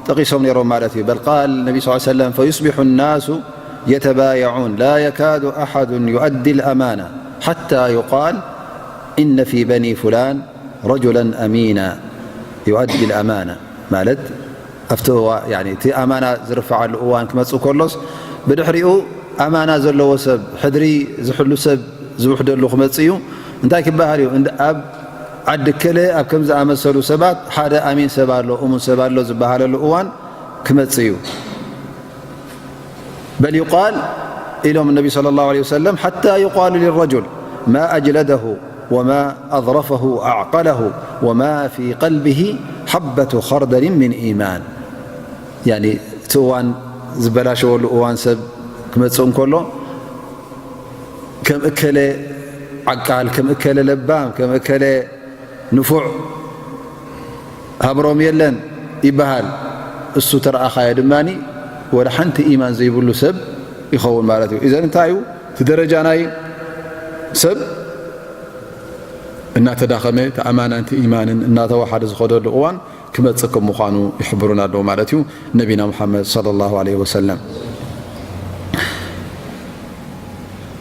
ጠቒሶም ነይሮም ማለት እዩ። በል ቃል ነቢ ስ ሰለም ፈዩስቢሑ ናሱ የተባያዑን ላ የካዱ ኣሓዱን ዩኣዲ ልኣማና ሓታ ዩቃል ኢነ ፊ በኒ ፉላን ረጁለን ኣሚና ዩኣዲ ልኣማና ማለት ኣብቲ እዋ-፣ ያኒ፣ እቲ ኣማና ዝርፍዓሉ እዋን ክመጽእ ከሎስ፣ ብድሕሪኡ ኣማና ዘለዎ ሰብ፣ ሕድሪ ዝሕሉ ሰብ ዝውሕደሉ ክመጽእ እዩ። እንታይ ክበሃል እዩ? እንድ-፣ ኣብ ዓዲ ከለ፣ ኣብ ከም ዝኣመሰሉ ሰባት ሓደ ኣሚን ሰብ ኣሎ፣ እሙን ሰብ ኣሎ ዝበሃለሉ እዋን ክመጽእ እዩ። በል ዩቃል ኢሎም ነቢ ሰለላሁ ዐለይሂ ወሰለም፣ ሓታ ዩቃሉ ሊረጁል ማ ኣጅለደሁ ወማ ኣظረፈሁ ወኣዕቀለሁ ወማ ፊ ቀልቢሂ ሓበቱ ኸርደሊን ሚን ኢማን። ያኒ እቲ እዋን ዝበላሸወሉ እዋን ሰብ ክመጽእ እንከሎ፣ ከም እከለ ዓቃል፣ ከም እከለ ለባም፣ ከም እከለ ንፉዕ ሃብሮም የለን ይበሃል። እሱ ተረኣኻዮ ድማ ወላ ሓንቲ ኢማን ዘይብሉ ሰብ ይኸውን ማለት እዩ። ኢዘን እንታይ እዩ እቲ ደረጃ ናይ ሰብ? እናተዳኸመ፣ እቲ ኣማናን እቲ ኢማንን እናተዋሓደ ዝኸደሉ እዋን ክመጽእ ከም ምዃኑ ይሕብሩና ኣለዉ ማለት እዩ ነቢና ሙሓመድ ሰለላሁ ዐለይሂ ወሰለም።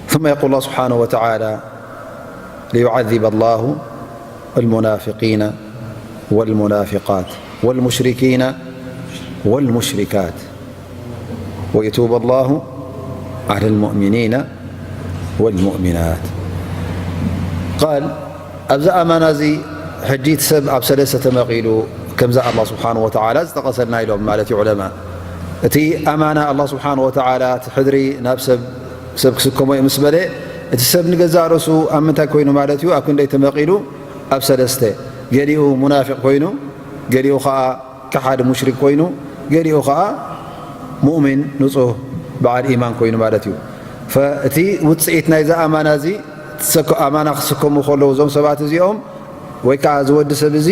ثم يقول الله سبحانه وتعالى ليعذب الله المنافقين والمنافقات والمشركين والمشركات ويتوب الله على المؤمنين والمؤمنات. ቃል ኣብዚ ኣማና እዚ ሕጂ እቲ ሰብ ኣብ ሰለስተ ተመቒሉ ከምዛ ኣላህ ስብሓን ወተዓላ ዝጠቐሰልና ኢሎም ማለት እዩ ዑለማ። እቲ ኣማና ኣላህ ስብሓን ወተዓላ እቲ ሕድሪ ናብ ሰብ ሰብ ክስከሞ እዩ ምስ በለ፣ እቲ ሰብ ንገዛእ ርእሱ ኣብ ምንታይ ኮይኑ ማለት እዩ? ኣብ ክንደይ ተመቒሉ? ኣብ ሰለስተ። ገሊኡ ሙናፊቕ ኮይኑ፣ ገሊኡ ኸዓ ከሓዲ ሙሽሪክ ኮይኑ፣ ገሊኡ ኸዓ ሙእሚን ንጹህ በዓል ኢማን ኮይኑ ማለት እዩ። ፈ-፣ እቲ ውጽኢት ናይዛ ኣማና እዚ፣ ትሰከ-፣ ኣማና ክስከሙ ከለዉ እዞም ሰባት እዚኦም፣ ወይ ከዓ እዚ ወዲ ሰብ እዚ፣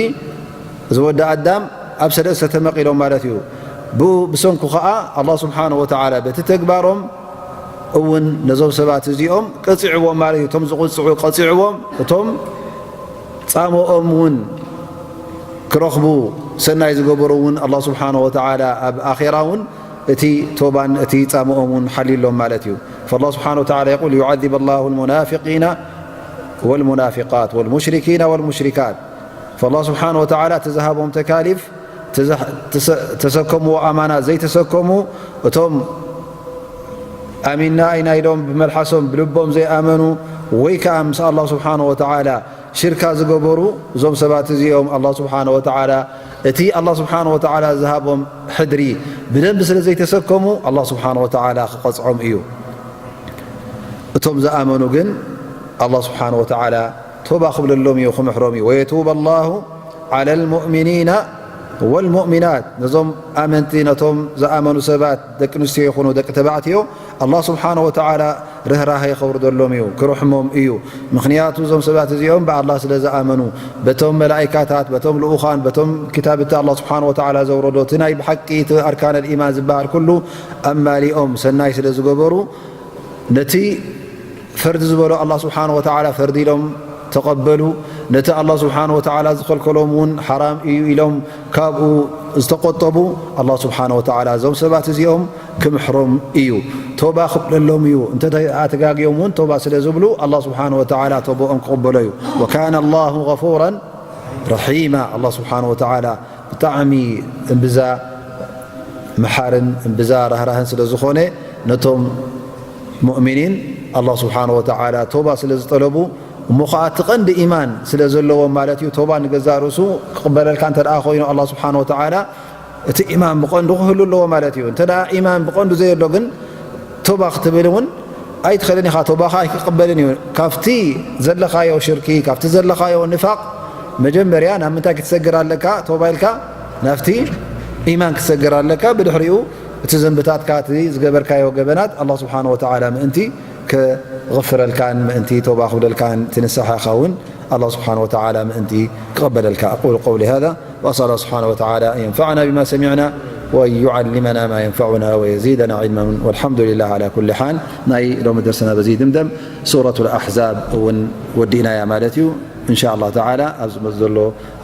እዚ ወዲ ኣዳም ኣብ ሰለስተ ተመቒሎም ማለት እዩ። ብኡ፣ ብሰንኩ ኸዓ ኣላህ ስብሓነሁ ወተዓላ በቲ ተግባሮም እውን ነዞም ሰባት እዚኦም ቀፂዕዎም ማለት እዩ። እቶም ዝቕፅዑ ቀፂዕዎም፣ እቶም ፃምኦም እውን ክረኽቡ ሰናይ ዝገበሩ እውን ኣላህ ስብሓነሁ ወተዓላ ኣብ ኣኼራ እውን እቲ ቶባን እቲ ፃምኦም እውን ሓሊሎም ማለት እዩ። فالله سبحانه وتعالى يقول: ليعذب الله المنافقين والمنافقات والمشركين والمشركات. فالله سبحانه وتعالى እቲ ዝሃቦም ተካሊፍ፣ እቲ ዝህ-፣ ተሰ-፣ ተሰከምዎ ኣማና ዘይተሰከሙ፣ እቶም ኣሚንና ኢና ኢሎም ብመልሓሶም ብልቦም ዘይኣመኑ፣ ወይ ከዓ ምስ ኣላህ ስብሓነ ወተዓላ ሽርካ ዝገበሩ፣ እዞም ሰባት እዚኦም ኣላህ ስብሓነ ወተዓላ እቲ ኣላህ ስብሓነ ወተዓላ ዝሃቦም ሕድሪ ብደንቢ ስለ ዘይተሰከሙ ኣላህ ስብሓነ ወተዓላ ክቐፅዖም እዩ። እቶም ዝኣመኑ ግን ኣላህ ስብሓነ ወተዓላ ቶባ ክብለሎም እዩ፣ ክምሕሮም እዩ። ويتوب الله على المؤمنين والمؤمنات። ነዞም ኣመንቲ፣ ነቶም ዝኣመኑ ሰባት፣ ደቂ ኣንስትዮ ይኹኑ ደቂ ተባዕትዮ፣ ኣላህ ስብሓነ ወተዓላ ርህራሄ ከውርደሎም እዩ፣ ክርሕሞም እዩ። ምኽንያቱ እዞም ሰባት እዚኦም ብኣላህ ስለ ዝኣመኑ፣ በቶም መላኢካታት፣ በቶም ልኡኻን፣ በቶም ክታብቲ ኣላህ ስብሓነ ወተዓላ ዘውረዶ፣ እቲ ናይ ብሓቂ እቲ ኣርካነል ኢማን ዝበሃል ኩሉ ኣማሊኦም ሰናይ ስለ ዝገበሩ፣ ነቲ ፈርዲ ዝበሎ ኣላህ ስብሓነ ወተዓላ ፈርዲ ኢሎም ተቐበሉ። ነቲ ኣላህ ስብሓነ ወተዓላ ዝኸልከሎም እውን ሓራም እዩ ኢሎም ካብኡ ዝተቆጠቡ፣ ኣላህ ስብሓነ ወተዓላ እዞም ሰባት እዚኦም ክምሕሮም እዩ። ቶባ ክብለሎም እዩ። እንተ ኣተጋግዮም እውን ቶባ ስለ ዝብሉ፣ ኣላህ ስብሓነ ወተዓላ ቶባኦም ክቕበሎ እዩ። وكان الله غفورا رحيما። ኣላህ ስብሓነ ወተዓላ ብጣዕሚ እምብዛ መሓርን እምብዛ ራህራህን ስለ ዝኾነ፣ ነቶም ሙእሚኒን ኣላህ ስብሓነ ወተዓላ ቶባ ስለ ዝጠለቡ፣ እሞ ኸዓ እቲ ቀንዲ ኢማን ስለ ዘለዎም ማለት እዩ። ቶባ ንገዛእ ርእሱ ክቕበለልካ እንተ ደኣ ኮይኑ፣ ኣላህ ስብሓነ ወተዓላ እቲ ኢማን ብቐንዱ ክህሉ ኣለዎ ማለት እዩ። እንተ ደኣ ኢማን ብቐንዱ ዘየሎ ግን፣ ቶባ ክትብል እውን ኣይትኽእልን ኢኻ። ቶባኻ ኣይክቕበልን እዩ። ካብቲ ዘለኻዮ ሽርኪ፣ ካብቲ ዘለኻዮ ንፋቕ፣ መጀመርያ ናብ ምንታይ ክትሰግር ኣለካ? ቶባ ኢልካ ናብቲ ኢማን ክትሰግር ኣለካ። ብድሕሪኡ እቲ ዘንብታትካ፣ እቲ ዝገበርካዮ ገበናት ኣላህ ስብሓነ ወተዓላ ምእንቲ ክغፍረልካን ምእንቲ ቶባ ክብለልካን፣ እቲ ንስሓኻ እውን ኣላህ ስብሓነ ወተዓላ ምእንቲ ክቕበለልካ። أقول قولي هذا وأسأل الله سبحانه وتعالى أن ينفعنا بما سمعنا وأن يعلمنا ما ينفعنا ويزيدنا علما والحمد لله على كل حال። ናይ ሎሚ ደርስና በዚ ይድምደም። ሱረቱል ኣሕዛብ እውን ወዲእናያ ማለት እዩ። إن شاء الله تعالى ኣብ ዝመጽእ ዘሎ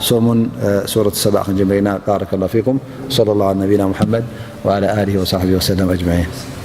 ሰሙን፣ እ፣ ሱረት ሰባ ክንጅምር ኢና። بارك الله فيكم. صلى الله على نبينا محمد وعلى آله وصحبه وسلم أجمعين.